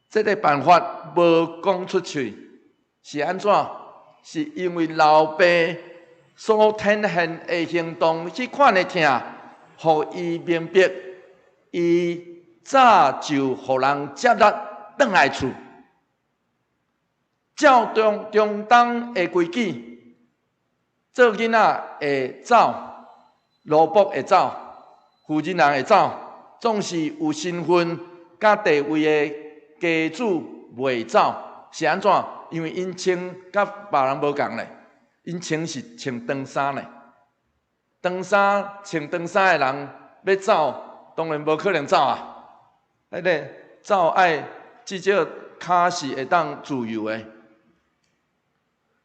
這个辦法無講出喙，是按怎？是因為老爸所展現的行動，彼款的疼，予伊明白，伊早就予人接納轉來厝。照中東的規矩，做囡仔會走，奴僕會走，婦人人會走，總是有身份佮地位的家主袂走，是按怎？因為𪜶穿佮別人無仝咧，𪜶穿是穿長衫咧，長衫穿長衫的人欲走，當然無可能走啊！彼个走愛至少跤是會當自由的，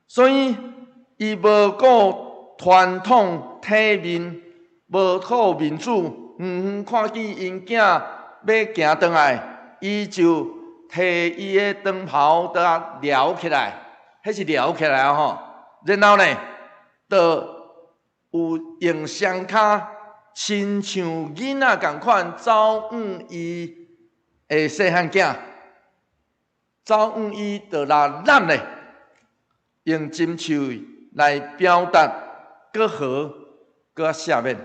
所以伊無顧傳統體面，無顧面子，遠遠看見𪜶囝欲行轉來，伊就提伊的長袍都仔撩起來，彼是撩起來吼，然後呢，就有用雙跤，親像囡仔仝款走向伊的細漢囝，走向伊就來攬咧，用針喙來表達閣和閣赦免。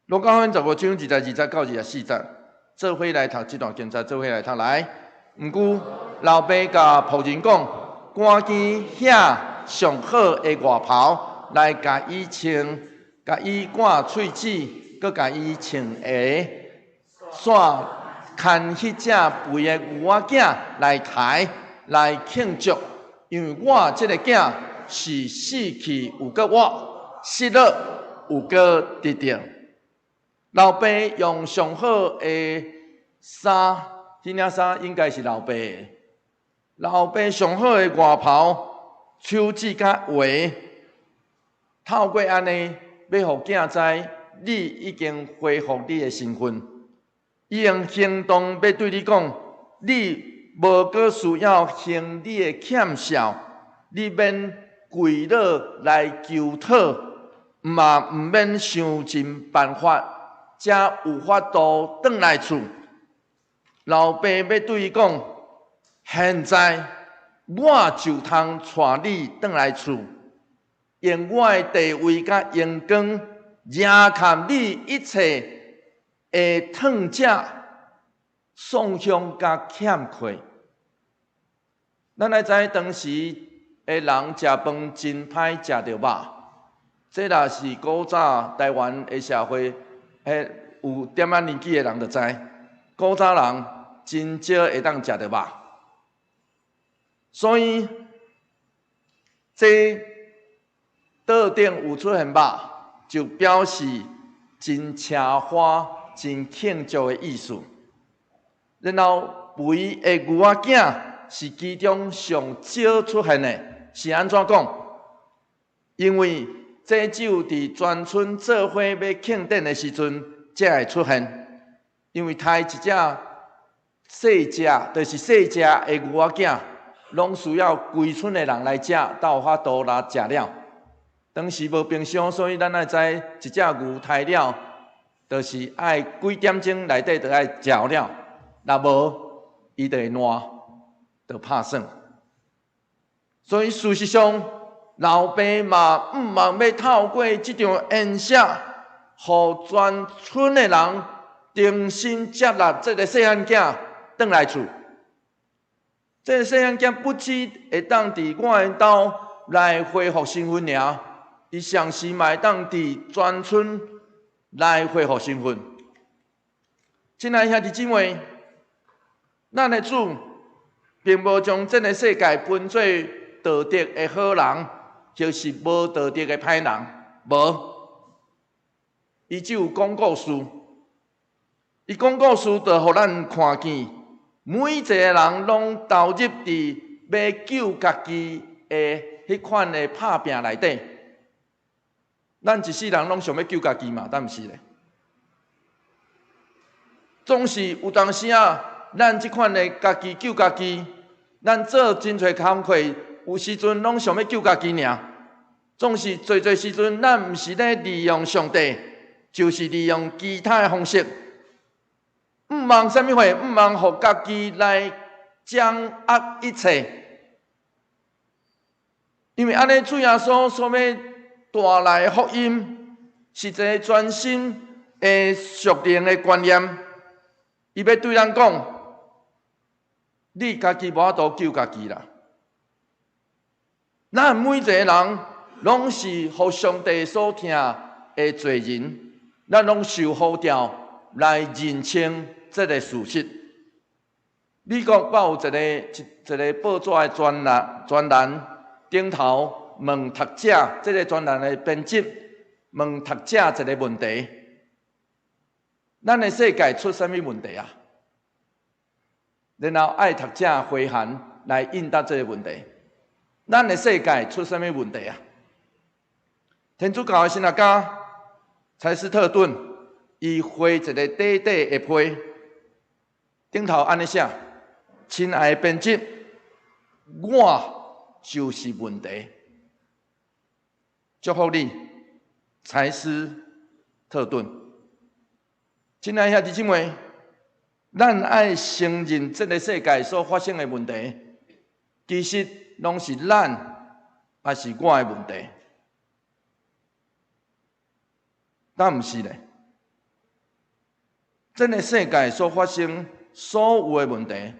路加福音15章22節到24節，做伙來讀這段經節，做伙來讀來。毋過老爸共僕人講，趕緊拿上好的外袍來共伊穿，共伊掛喙指，閣共伊穿鞋，煞牽彼隻肥的牛仔囝來刣來慶祝，因為我這个囝是死去又閣活，失落又閣得著。老爸用上好的衫，彼領衫應該是老爸的。老爸上好的外袍、手指佮鞋，透過按呢，欲予囝知你已經恢復你的身份。伊用行動欲對你講，你無閣需要還你的欠債，你免跪落來求討，嘛毋免想盡辦法，才有法度轉來厝。老爸欲對伊講，現在我就通帶你轉來厝，用我的地位佮榮光，贏崁你一切的痛者、喪鄉佮欠缺。咱愛知當時的人食飯真歹食著肉，這若是古早台灣的社會，彼有點仔年紀的人就知，古早人真少會當食著肉，所以這桌頂有出現肉，就表示真奢華、真慶祝的意思。然後肥的牛仔囝是其中上少出現的，是按怎講？因為這只有佇全村做伙欲慶典的時陣才會出現。因為刣一隻細隻，就是細隻的牛仔囝，攏需要規村的人來食，才有法度來食了。當時無冰箱，所以咱愛知一隻牛刣了，就是愛幾點鐘內底就愛食了，若無，伊就會爛，就拍算。所以事實上，老爸嘛毋望欲透過這場宴席，予全村的人重新接納這个細漢囝轉來厝。這个細漢囝不只會當佇我的兜來恢復身份爾，伊隨時嘛會當佇全村來恢復身份。親愛兄弟姊妹，咱的主並無將這个世界分做道德的好人，或是無道德的歹人，無。伊只有講故事，伊講故事就予咱看見，每一個人攏投入佇欲救家己的彼款的拍拚內底。咱一世人攏想欲救家己嘛，敢毋是咧？總是有當時啊，咱這款的家己救家己，咱做真濟工課，有時陣攏想欲救家己爾。總是濟濟時陣，咱毋是咧利用上帝，就是利用其他的方式。毋通啥物貨？毋通予家己來掌握一切。因為按呢，主耶穌所欲帶來的福音，是一个全新的屬靈的觀念。伊欲對咱講：你家己無法度救家己啦。咱每一个人攏是予上帝所疼的罪人，咱攏受呼召來認清這个事實。美國閣有一个一一个報紙的專欄，專欄頂頭問讀者，這个專欄的編輯問讀者一个問題：咱的世界出啥物問題啊？然後愛讀者回函來應答這个問題。咱的世界出啥物問題啊？天主教的神學家柴斯特頓，伊回一个短短的批，頂頭按呢寫：親愛的編輯，我就是問題。祝福你，柴斯特頓。親愛兄弟姊妹，咱愛承認這个世界所發生的問題，其實攏是咱，抑是我的問題？敢毋是咧？這个世界所發生所有的問題，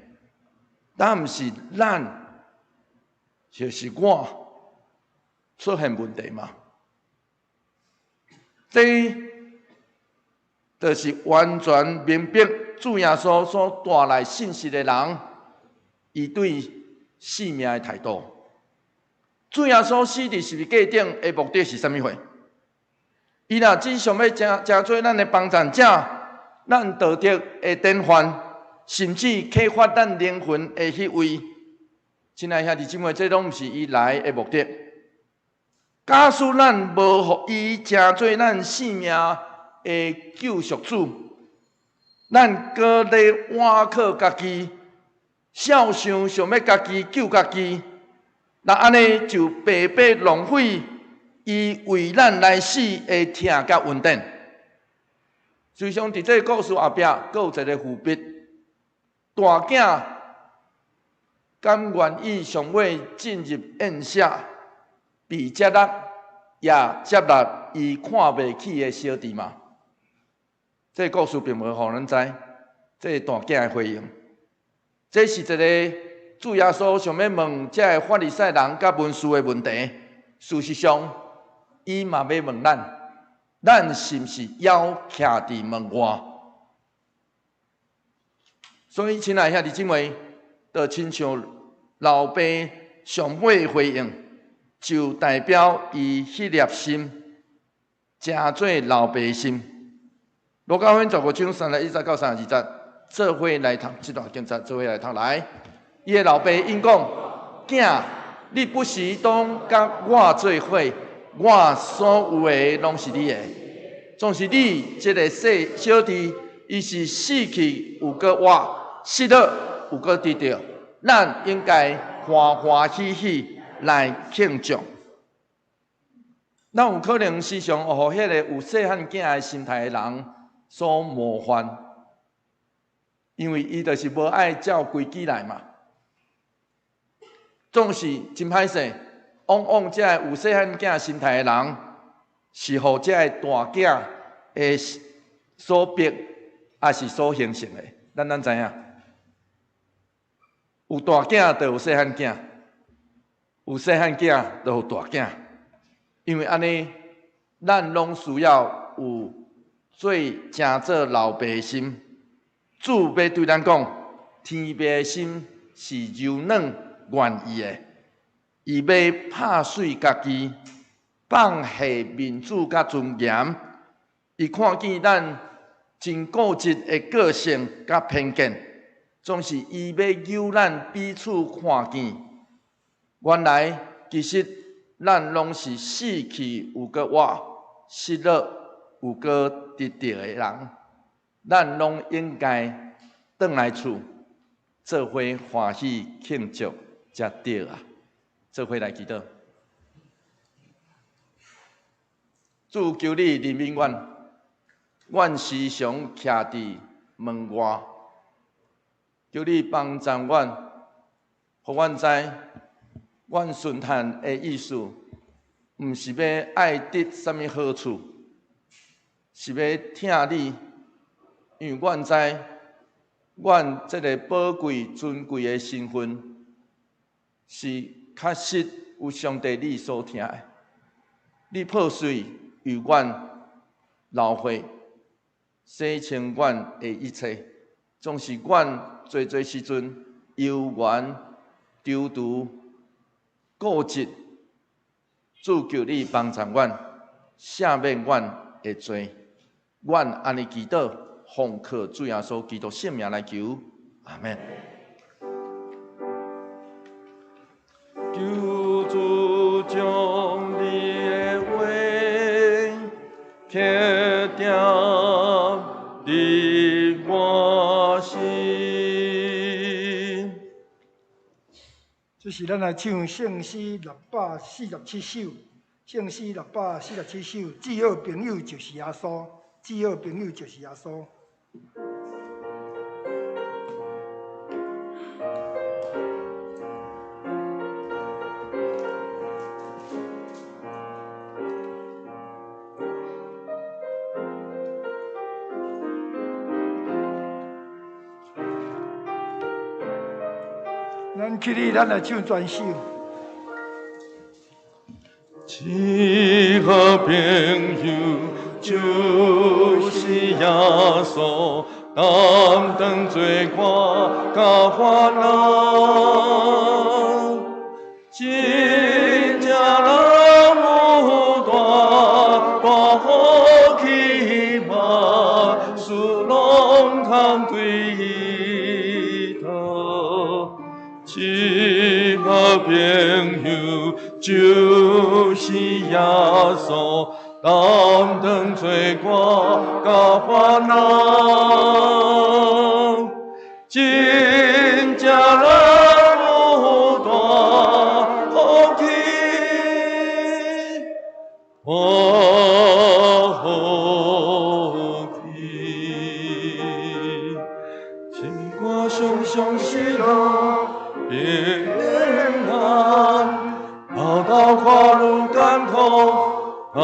敢毋是咱，就是我出現問題嗎？這就是完全明白主耶穌所帶來信息的人，伊對性命的態度。主耶穌死佇十字架頂的目的是啥物貨？伊若只想欲成成做咱的幫贊者，咱道德的典範，甚至啟發咱靈魂的彼位，親愛兄弟姊妹，這攏毋是伊來的目的。假使咱無予伊成做咱性命的救贖主，咱閣咧倚靠家己，痟想想欲家己救家己，那按呢就白白浪費伊為咱來死的疼佮恩典。實際上，佇這个故事後壁，閣有一个伏筆：大囝敢願意上尾進入宴席，被接納，也接納伊看袂起的小弟嗎？這个故事並無予咱知，這个大囝的回應。這是一个主耶穌想欲問這个法利賽人佮文士的問題。事實上，伊嘛欲問咱：咱是毋是猶徛佇門外？所以，親愛兄弟姊妹，就親像老爸上尾回應，就代表伊彼粒心，成做老爸心。路加福音15章31節到32節，做伙來讀這段經節，做伙來讀來。伊的老爸應講：囝，你不時當佮我做伙，我所有的攏是你的。總是你這个細小弟，伊是死去又閣活，失落又閣得著，咱應該歡歡喜喜來慶祝。咱有可能時常予彼個有細漢囝的心態的人所冒犯，因為伊就是無愛照規矩來嘛。總是真歹勢，往往這个有細漢囝心態的人，是予這个大囝的所逼，抑是所形成的。咱知影，有大囝就有細漢囝，有細漢囝就有大囝。因為按呢，咱攏需要有做成做老爸的心。主欲對咱講，天父的心是柔軟願意的，伊欲拍碎家己，放下面子佮尊嚴。伊看見咱真固執的個性佮偏見，總是伊欲誘咱彼此看見。原來其實咱攏是死去有閣活，失落有閣得著的人。咱攏應該轉來厝，做伙歡喜慶祝才對啊！做伙來祈禱。主求你憐憫阮，阮時常徛佇門外，求你幫助阮，予阮知，阮順趁的意思，毋是欲愛得啥物好處，是欲疼你，因為阮知，阮這个寶貴尊貴的身份，是確實有上帝你所疼的。你破碎為阮流血，洗清阮的一切，總是阮濟濟時陣猶原躊躇固執。主求你幫助阮，赦免阮的罪。阮按呢祈禱，奉靠主耶穌基督聖名來求，阿們。求主將你的話刻定佇我心。這是咱來唱聖詩647首，聖詩647首，至好朋友就是耶穌，至好朋友就是耶穌。咱起立，咱來唱全首。至好朋友就是耶穌，擔當罪過佮煩惱，真正人有大大福氣，萬事攏通對伊討。至好朋友就是耶穌，擔當罪過佮煩惱，真正人有大福氣，福氣。心肝常常喜樂平安，頭頭看愈艱苦難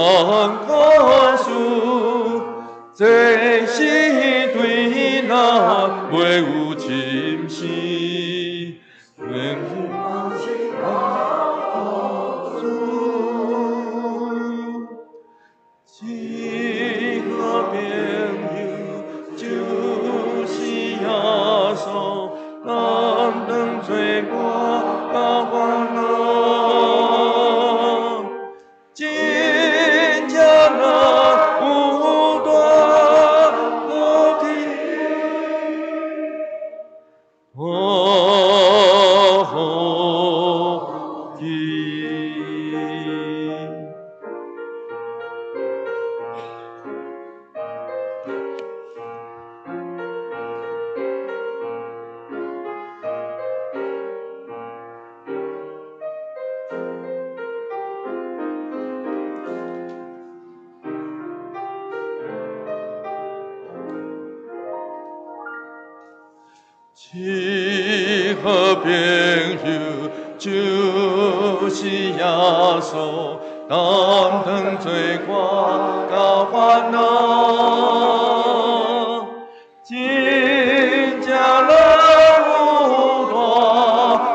看事，這是對咱袂有侵蝕。願意放心主，至好朋友就是耶穌，擔當罪過佮煩惱，真正人有大福氣，福氣。至好朋友就是耶穌，擔當罪過佮煩惱，真正人有大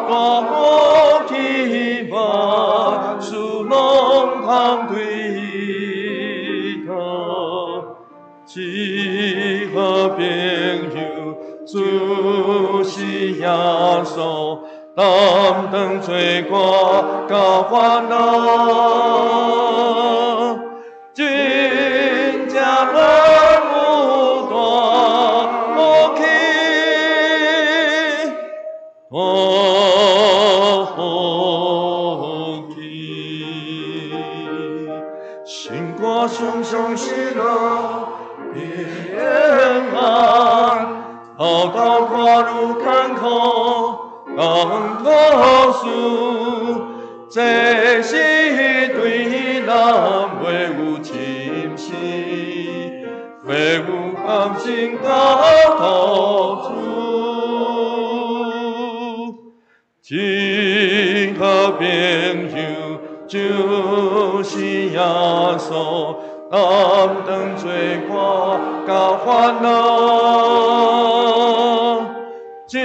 大福氣，萬事攏通對就是耶穌，擔當罪過佮煩惱，真正咱有大福氣，大福氣。心肝常常喜樂平安，頭頭看愈艱苦，艱苦事，這是對人袂有侵蝕，袂有甘心交託主。真好朋友就是耶穌，擔當罪過佮煩惱，真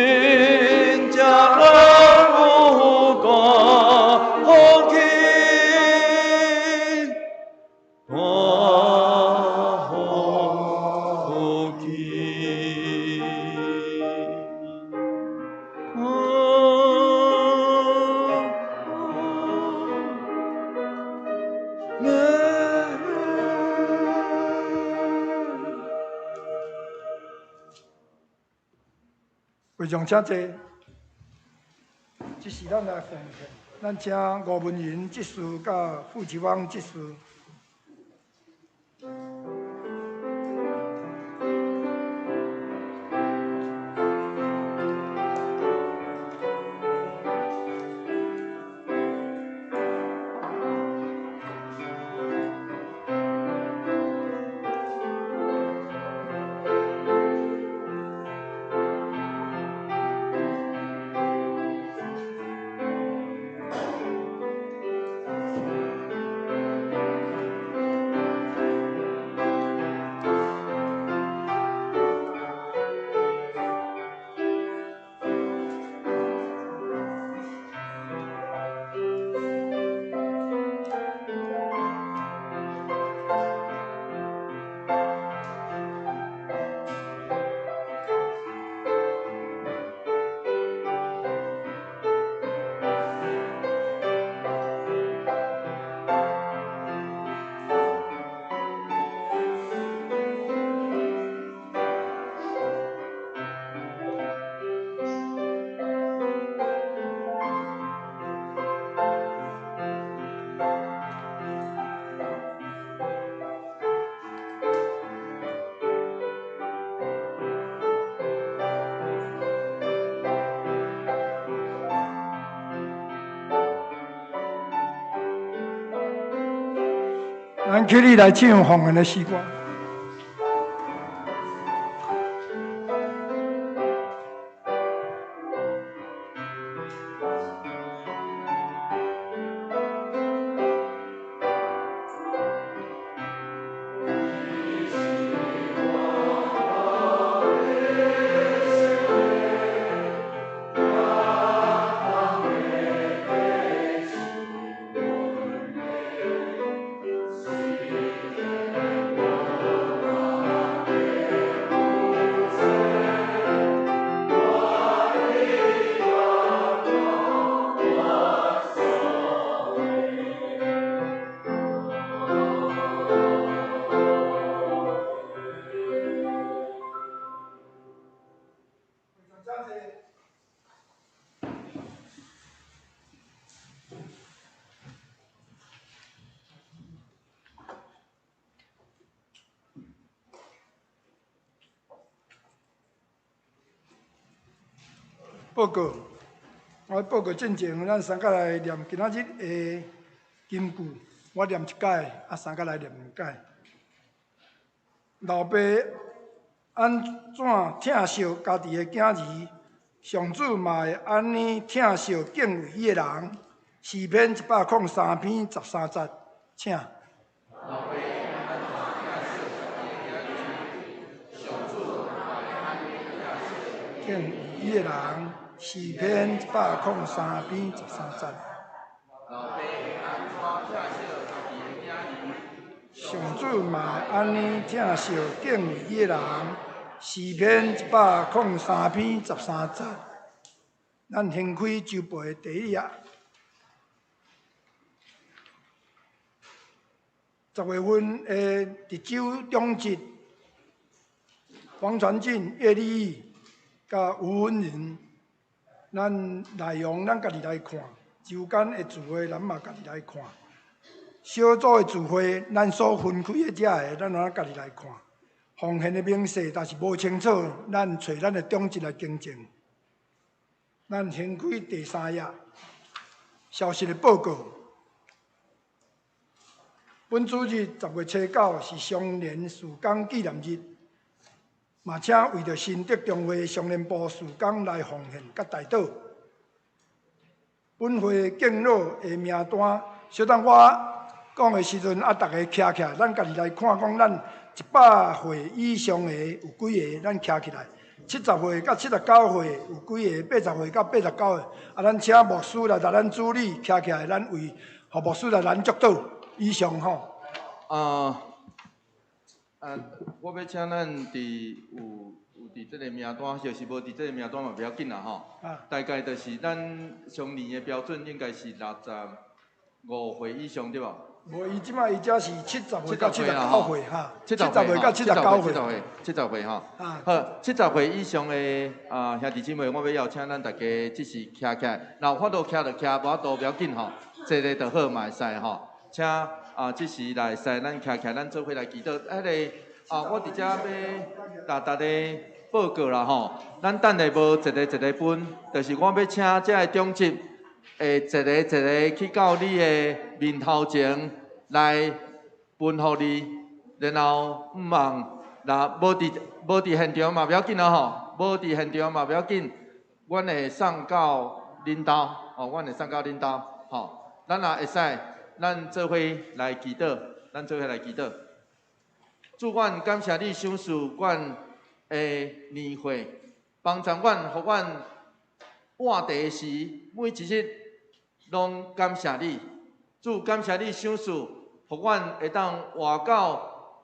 正咱有大福氣，大福氣。会众请坐，这是咱来奉献。咱请吴文云执事佮傅志芳执事。咱起立来唱奉献的诗歌。报告，我报告进前，咱三个来念今仔日的金句。我念一摆，啊，三个来念两摆。老爸按怎疼惜家己的囝儿，上主嘛会按呢疼惜敬畏伊的人。诗篇103篇13節，請。敬畏伊的人。詩篇103篇13節。上主嘛會按呢疼惜敬畏伊的人。詩篇103篇13節。咱掀開週報的第一頁。10月份的值周長執黃傳進、葉立義佮吳文仁，咱內容咱家己來看，周間的聚會咱嘛家己來看，小組的聚會咱所分開的這个，咱嘛家己來看。奉獻的明細，若是無清楚，咱揣咱的長執來更正。咱掀開第三頁，消息的報告。本主日10月初9是雙連事工紀念日，嘛請為著新竹中會雙連部事工來奉獻佮代禱。本會敬老的名單，小等我講的時陣，逐家徛起來，咱家己來看，講咱100歲以上的有幾個，咱徛起來；70歲佮79歲有幾個，80歲佮89歲，咱請牧師來共咱主禮，徛起來，咱為予牧師來咱祝禱。以上吼。我欲請咱佇有佇這个名單，就是無佇這个名單嘛，袂要緊啦吼。大概就是咱上年的標準應該是65歲以上對無？無，伊這擺伊才是70歲到79歲哈。70歲到79歲。70歲吼。好，70歲以上的兄弟姊妹，我欲邀請咱大家這時徛起來，若有法度徛就徛，無法度袂要緊吼，坐咧就好嘛會使吼。請這時來使咱徛起來，咱做伙來祈禱。彼个我佇遮欲共大家報告啦吼。咱等下無一个一个分，就是我欲請這个長執會一个一个去到你的面頭前來分予你，然後毋望若無佇現場嘛袂要緊啦吼，無佇現場嘛袂要緊，阮會送到恁兜，吼，阮會送到恁兜，吼，咱若會使。咱做伙來祈禱，咱做伙來祈禱。主，阮感謝你賞賜阮的年歲，幫助阮，予阮活地時每一日攏感謝你。主，感謝你賞賜，予阮會當活到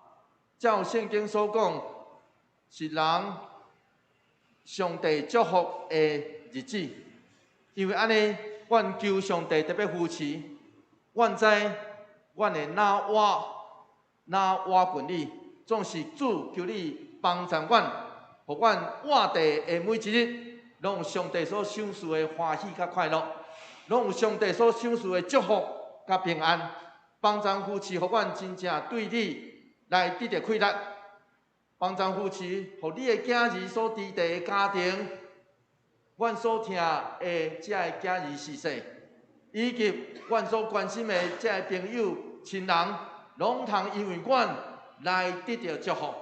照聖經所講，是人上帝祝福的日子。因為按呢，阮求上帝特別扶持。阮知，阮會哪活哪活近你，總是主求你幫助阮，予阮活地的每一日，攏有上帝所賞賜的歡喜佮快樂，攏有上帝所賞賜的祝福佮平安，幫助扶持，予阮真正對你來得著快樂，幫助扶持，予你的囝兒所佇的家庭，阮所疼的這个囝兒逝世。以及阮所關心的這个朋友、親人，攏通因為阮來得著祝福。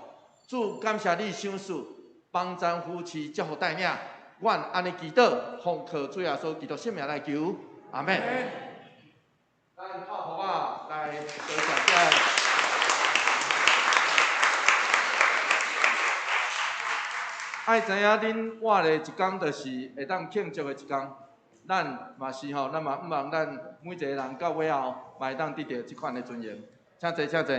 主，感謝你賞賜，幫贊扶持、祝福帶領。阮按呢祈禱，奉靠主耶穌基督聖名來求，阿們。咱拍鼓仔來多謝這个。愛知影恁活咧一工，就是會當慶祝的一工。咱嘛是吼，咱嘛毋望咱每一個人到尾後，嘛會當得著這款的尊榮。請坐，請坐。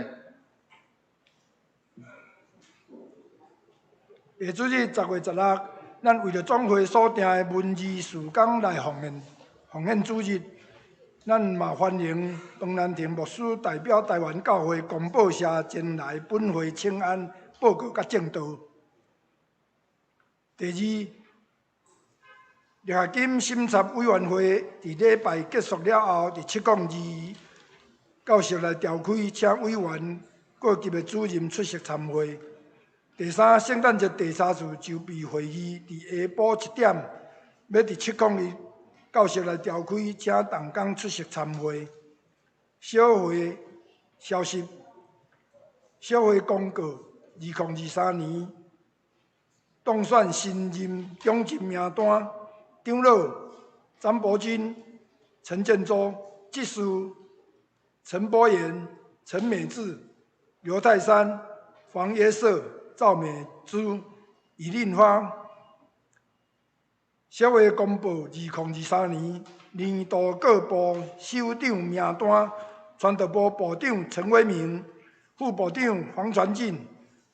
下主日10月16，咱為著總會所訂的文字事工來奉獻，奉獻主日，咱嘛歡迎彭蘭亭牧師代表台灣教會公報社前來本會請安報告佮證道。第二，力學金審查委員會佇禮拜結束了後，佇702教室來召開，請委員各級的主任出席參會。第三，聖誕節第三次籌備會議佇下晡7點，欲佇701教室來召開，請同工出席參會。小會消息，小會公告：2023年當選新任長執名單。長老張伯鈞、陳建州、執事陳柏言、陳美智、劉泰山、黃約瑟、趙美珠、李令芳。小會公布2023年年度各部首長名單，傳道部部長陳威明，副部長黃傳進，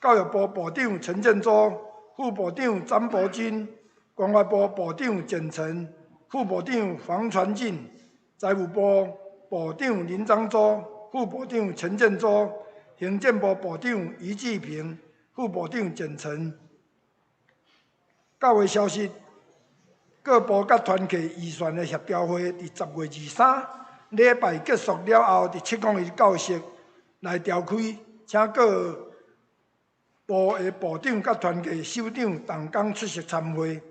教育部部長陳建州，副部长詹伯钧，关怀部部长简诚，副部长黄传进，财务部部长林漳洲，副部长陈建州，行政部部长余志平，副部长简诚。教会消息，各部佮团契预算的协调会，伫10月23礼拜结束了后，伫701教室来召开，请各部的部长佮团契首长同工出席参会。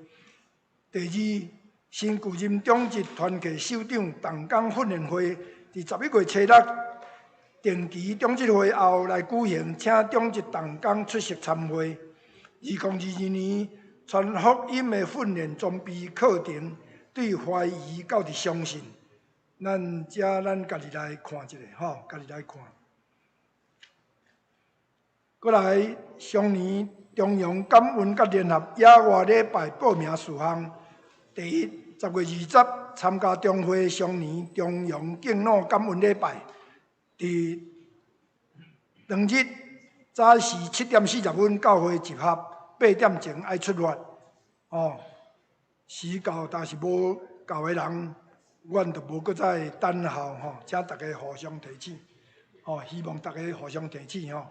第二，新旧任长职团契首长同工训练会，伫11月初六定期长执会后来举行，请长执同工出席参会。2022年传福音的训练装备课程，对怀疑到伫相信，咱遮咱家己来看一下吼，家己来看。閣來，上年中央感恩佮聯合野外禮拜報名事項。第一，10月20參加中會上年中央敬老感恩禮拜，佇當日早時7點40分教會集合，8點鐘愛出發。哦，時到，但是無到的人，阮就無閣再等候吼，請大家互相提醒。吼，希望大家互相提醒吼。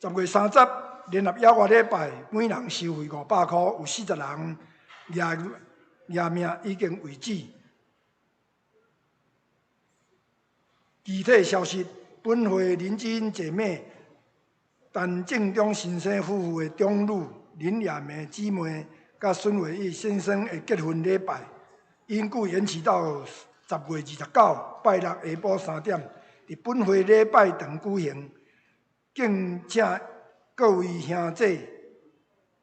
10月30聯合野外禮拜，每人收費500箍，有40人舉名已經為止。具體消息，本會林志英姐妹、陳正中先生夫婦的長女林亞梅姊妹，佮孫偉義先生的結婚禮拜，因故延期到10月29拜六下晡3點，佇本會禮拜堂舉行。敬請各位兄姐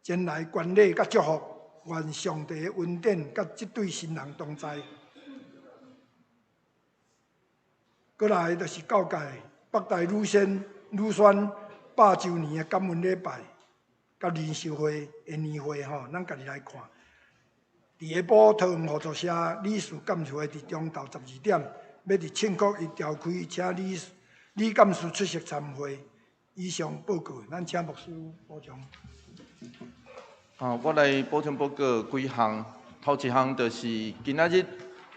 前來觀禮佮祝福，願上帝的恩典佮這對新人同在。閣來就是教界北台女仙女宣100週年的感恩禮拜，佮靈修會的年會吼，咱家己來看。佇下晡桃園互助社理事幹事會佇中晝12點，欲佇慶國一召開，請理李幹事出席參會。以上報告，咱請牧師補充。啊，我來補充報告幾項。頭一項就是今仔日，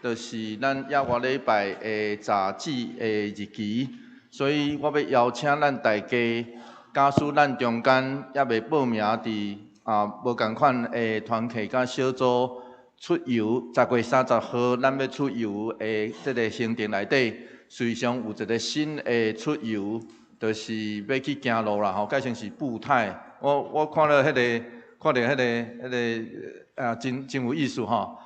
就是咱野外禮拜的雜誌的日期，所以我欲邀請咱大家，假使咱中間猶未報名佇啊無仝款的團契佮小組出遊，10月30號咱欲出遊的這个行程內底，隨上有一个新的出遊。就是欲去行路啦吼，改成是步態。我看了彼个，看著彼个，彼个啊，真有意思吼。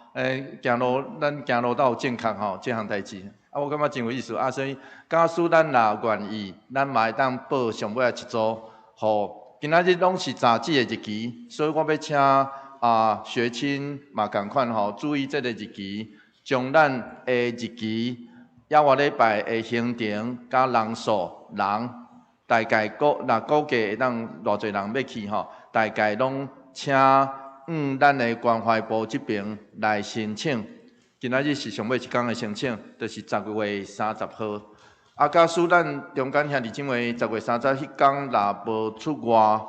行路，咱行路斗有正確吼，這項代誌。啊，我感覺真有意思啊，所以假使咱若願意，咱嘛會當報上尾仔一組。予今仔日攏是雜誌的日期，所以我欲請啊學青嘛仝款吼，注意這个日期，將咱的日期、野外禮拜的行程佮人數人。大概估，若估計會當偌濟人欲去吼，大概攏請往咱的關懷部這爿來申請。今仔日是上尾一工的申請，就是10月30號。啊，假使咱中間兄弟姊妹10月30彼工若無出外，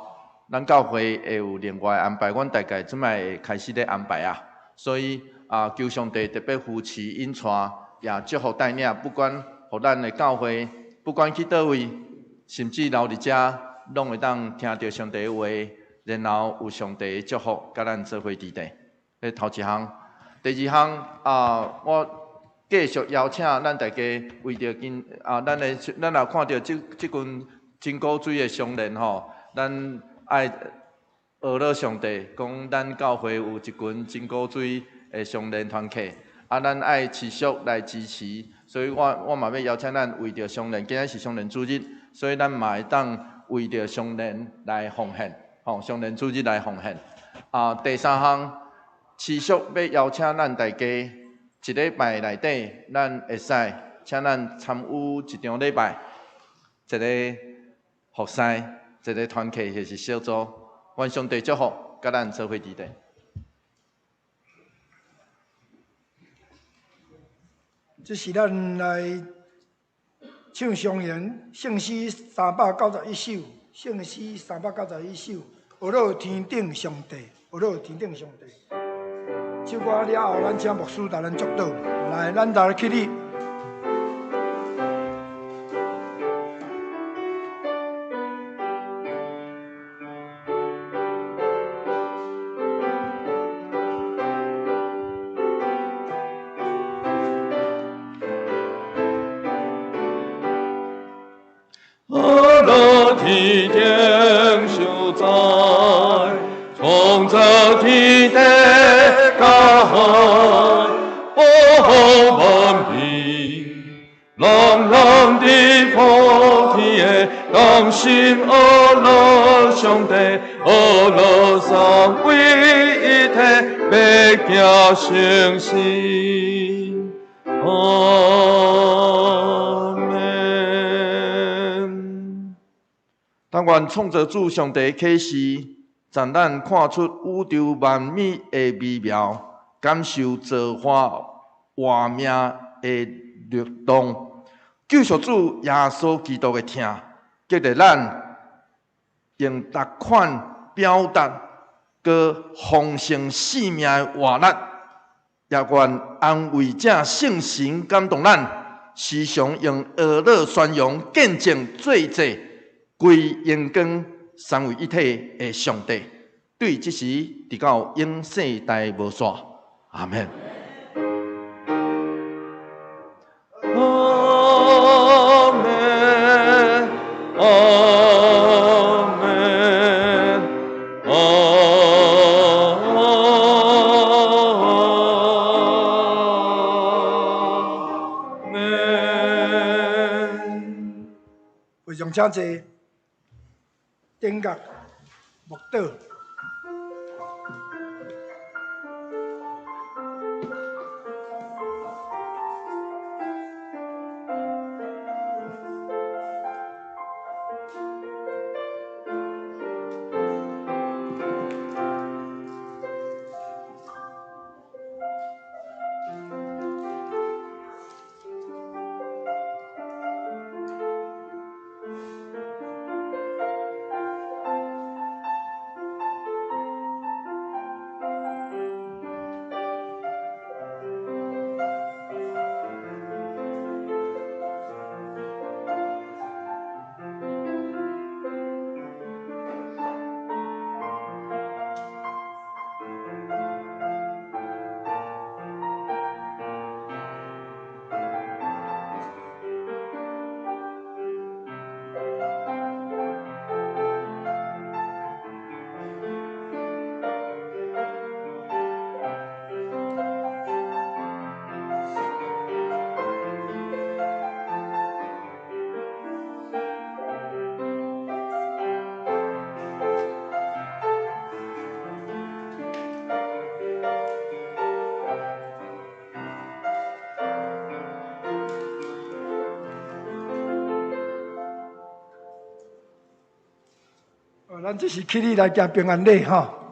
咱教會會有另外安排，阮大概這擺會開始咧安排啊。所以啊，求上帝特別扶持引帶，也祝福帶領，不管予咱的教會，不管去佗位。甚至留佇遮，攏會當聽著上帝的話，然後有上帝的祝福，佮咱做伙佇底。這頭一項，第二項啊，我繼續邀請咱大家為著今啊，咱的咱若看著這群真古錐的商人吼，咱愛學了上帝，講咱教會有一群真古錐的商人團體，啊，咱愛持續來支持，所以我嘛欲邀請咱為著商人，今仔是商人主日。所以咱嘛會當為著商人來奉獻，吼，商人主日來奉獻。啊，第三項，持續欲邀請咱大家，一禮拜內底，咱會使請咱參與一場禮拜，一个服侍，一个團契或是小組，願上帝祝福，佮咱做伙佇底。這是咱來唱雙言聖詩391首，聖詩391首。呵咾天頂上帝，呵咾天頂上帝。唱歌了後，咱請牧師帶咱祝禱。來，咱來起立。天頂所在，創造天地甲海，保護萬民，人人佇普天的同心呵咾上帝，呵咾三位一體，欲行成事。阿們。但願創造主上帝啟示，讓咱看出宇宙萬物的微妙，感受造化活命的律動。救贖主耶穌基督的疼，激勵咱用逐款表達閣豐盛生命的活力，也願安慰者聖神感動咱，時常用呵咾宣揚見證做祭歸榮光三位一體的上帝，對這時直到永世代無煞。阿們。阿們，阿們，阿們。非常請坐。頂角默禱。咱這是起立來行平安禮吼。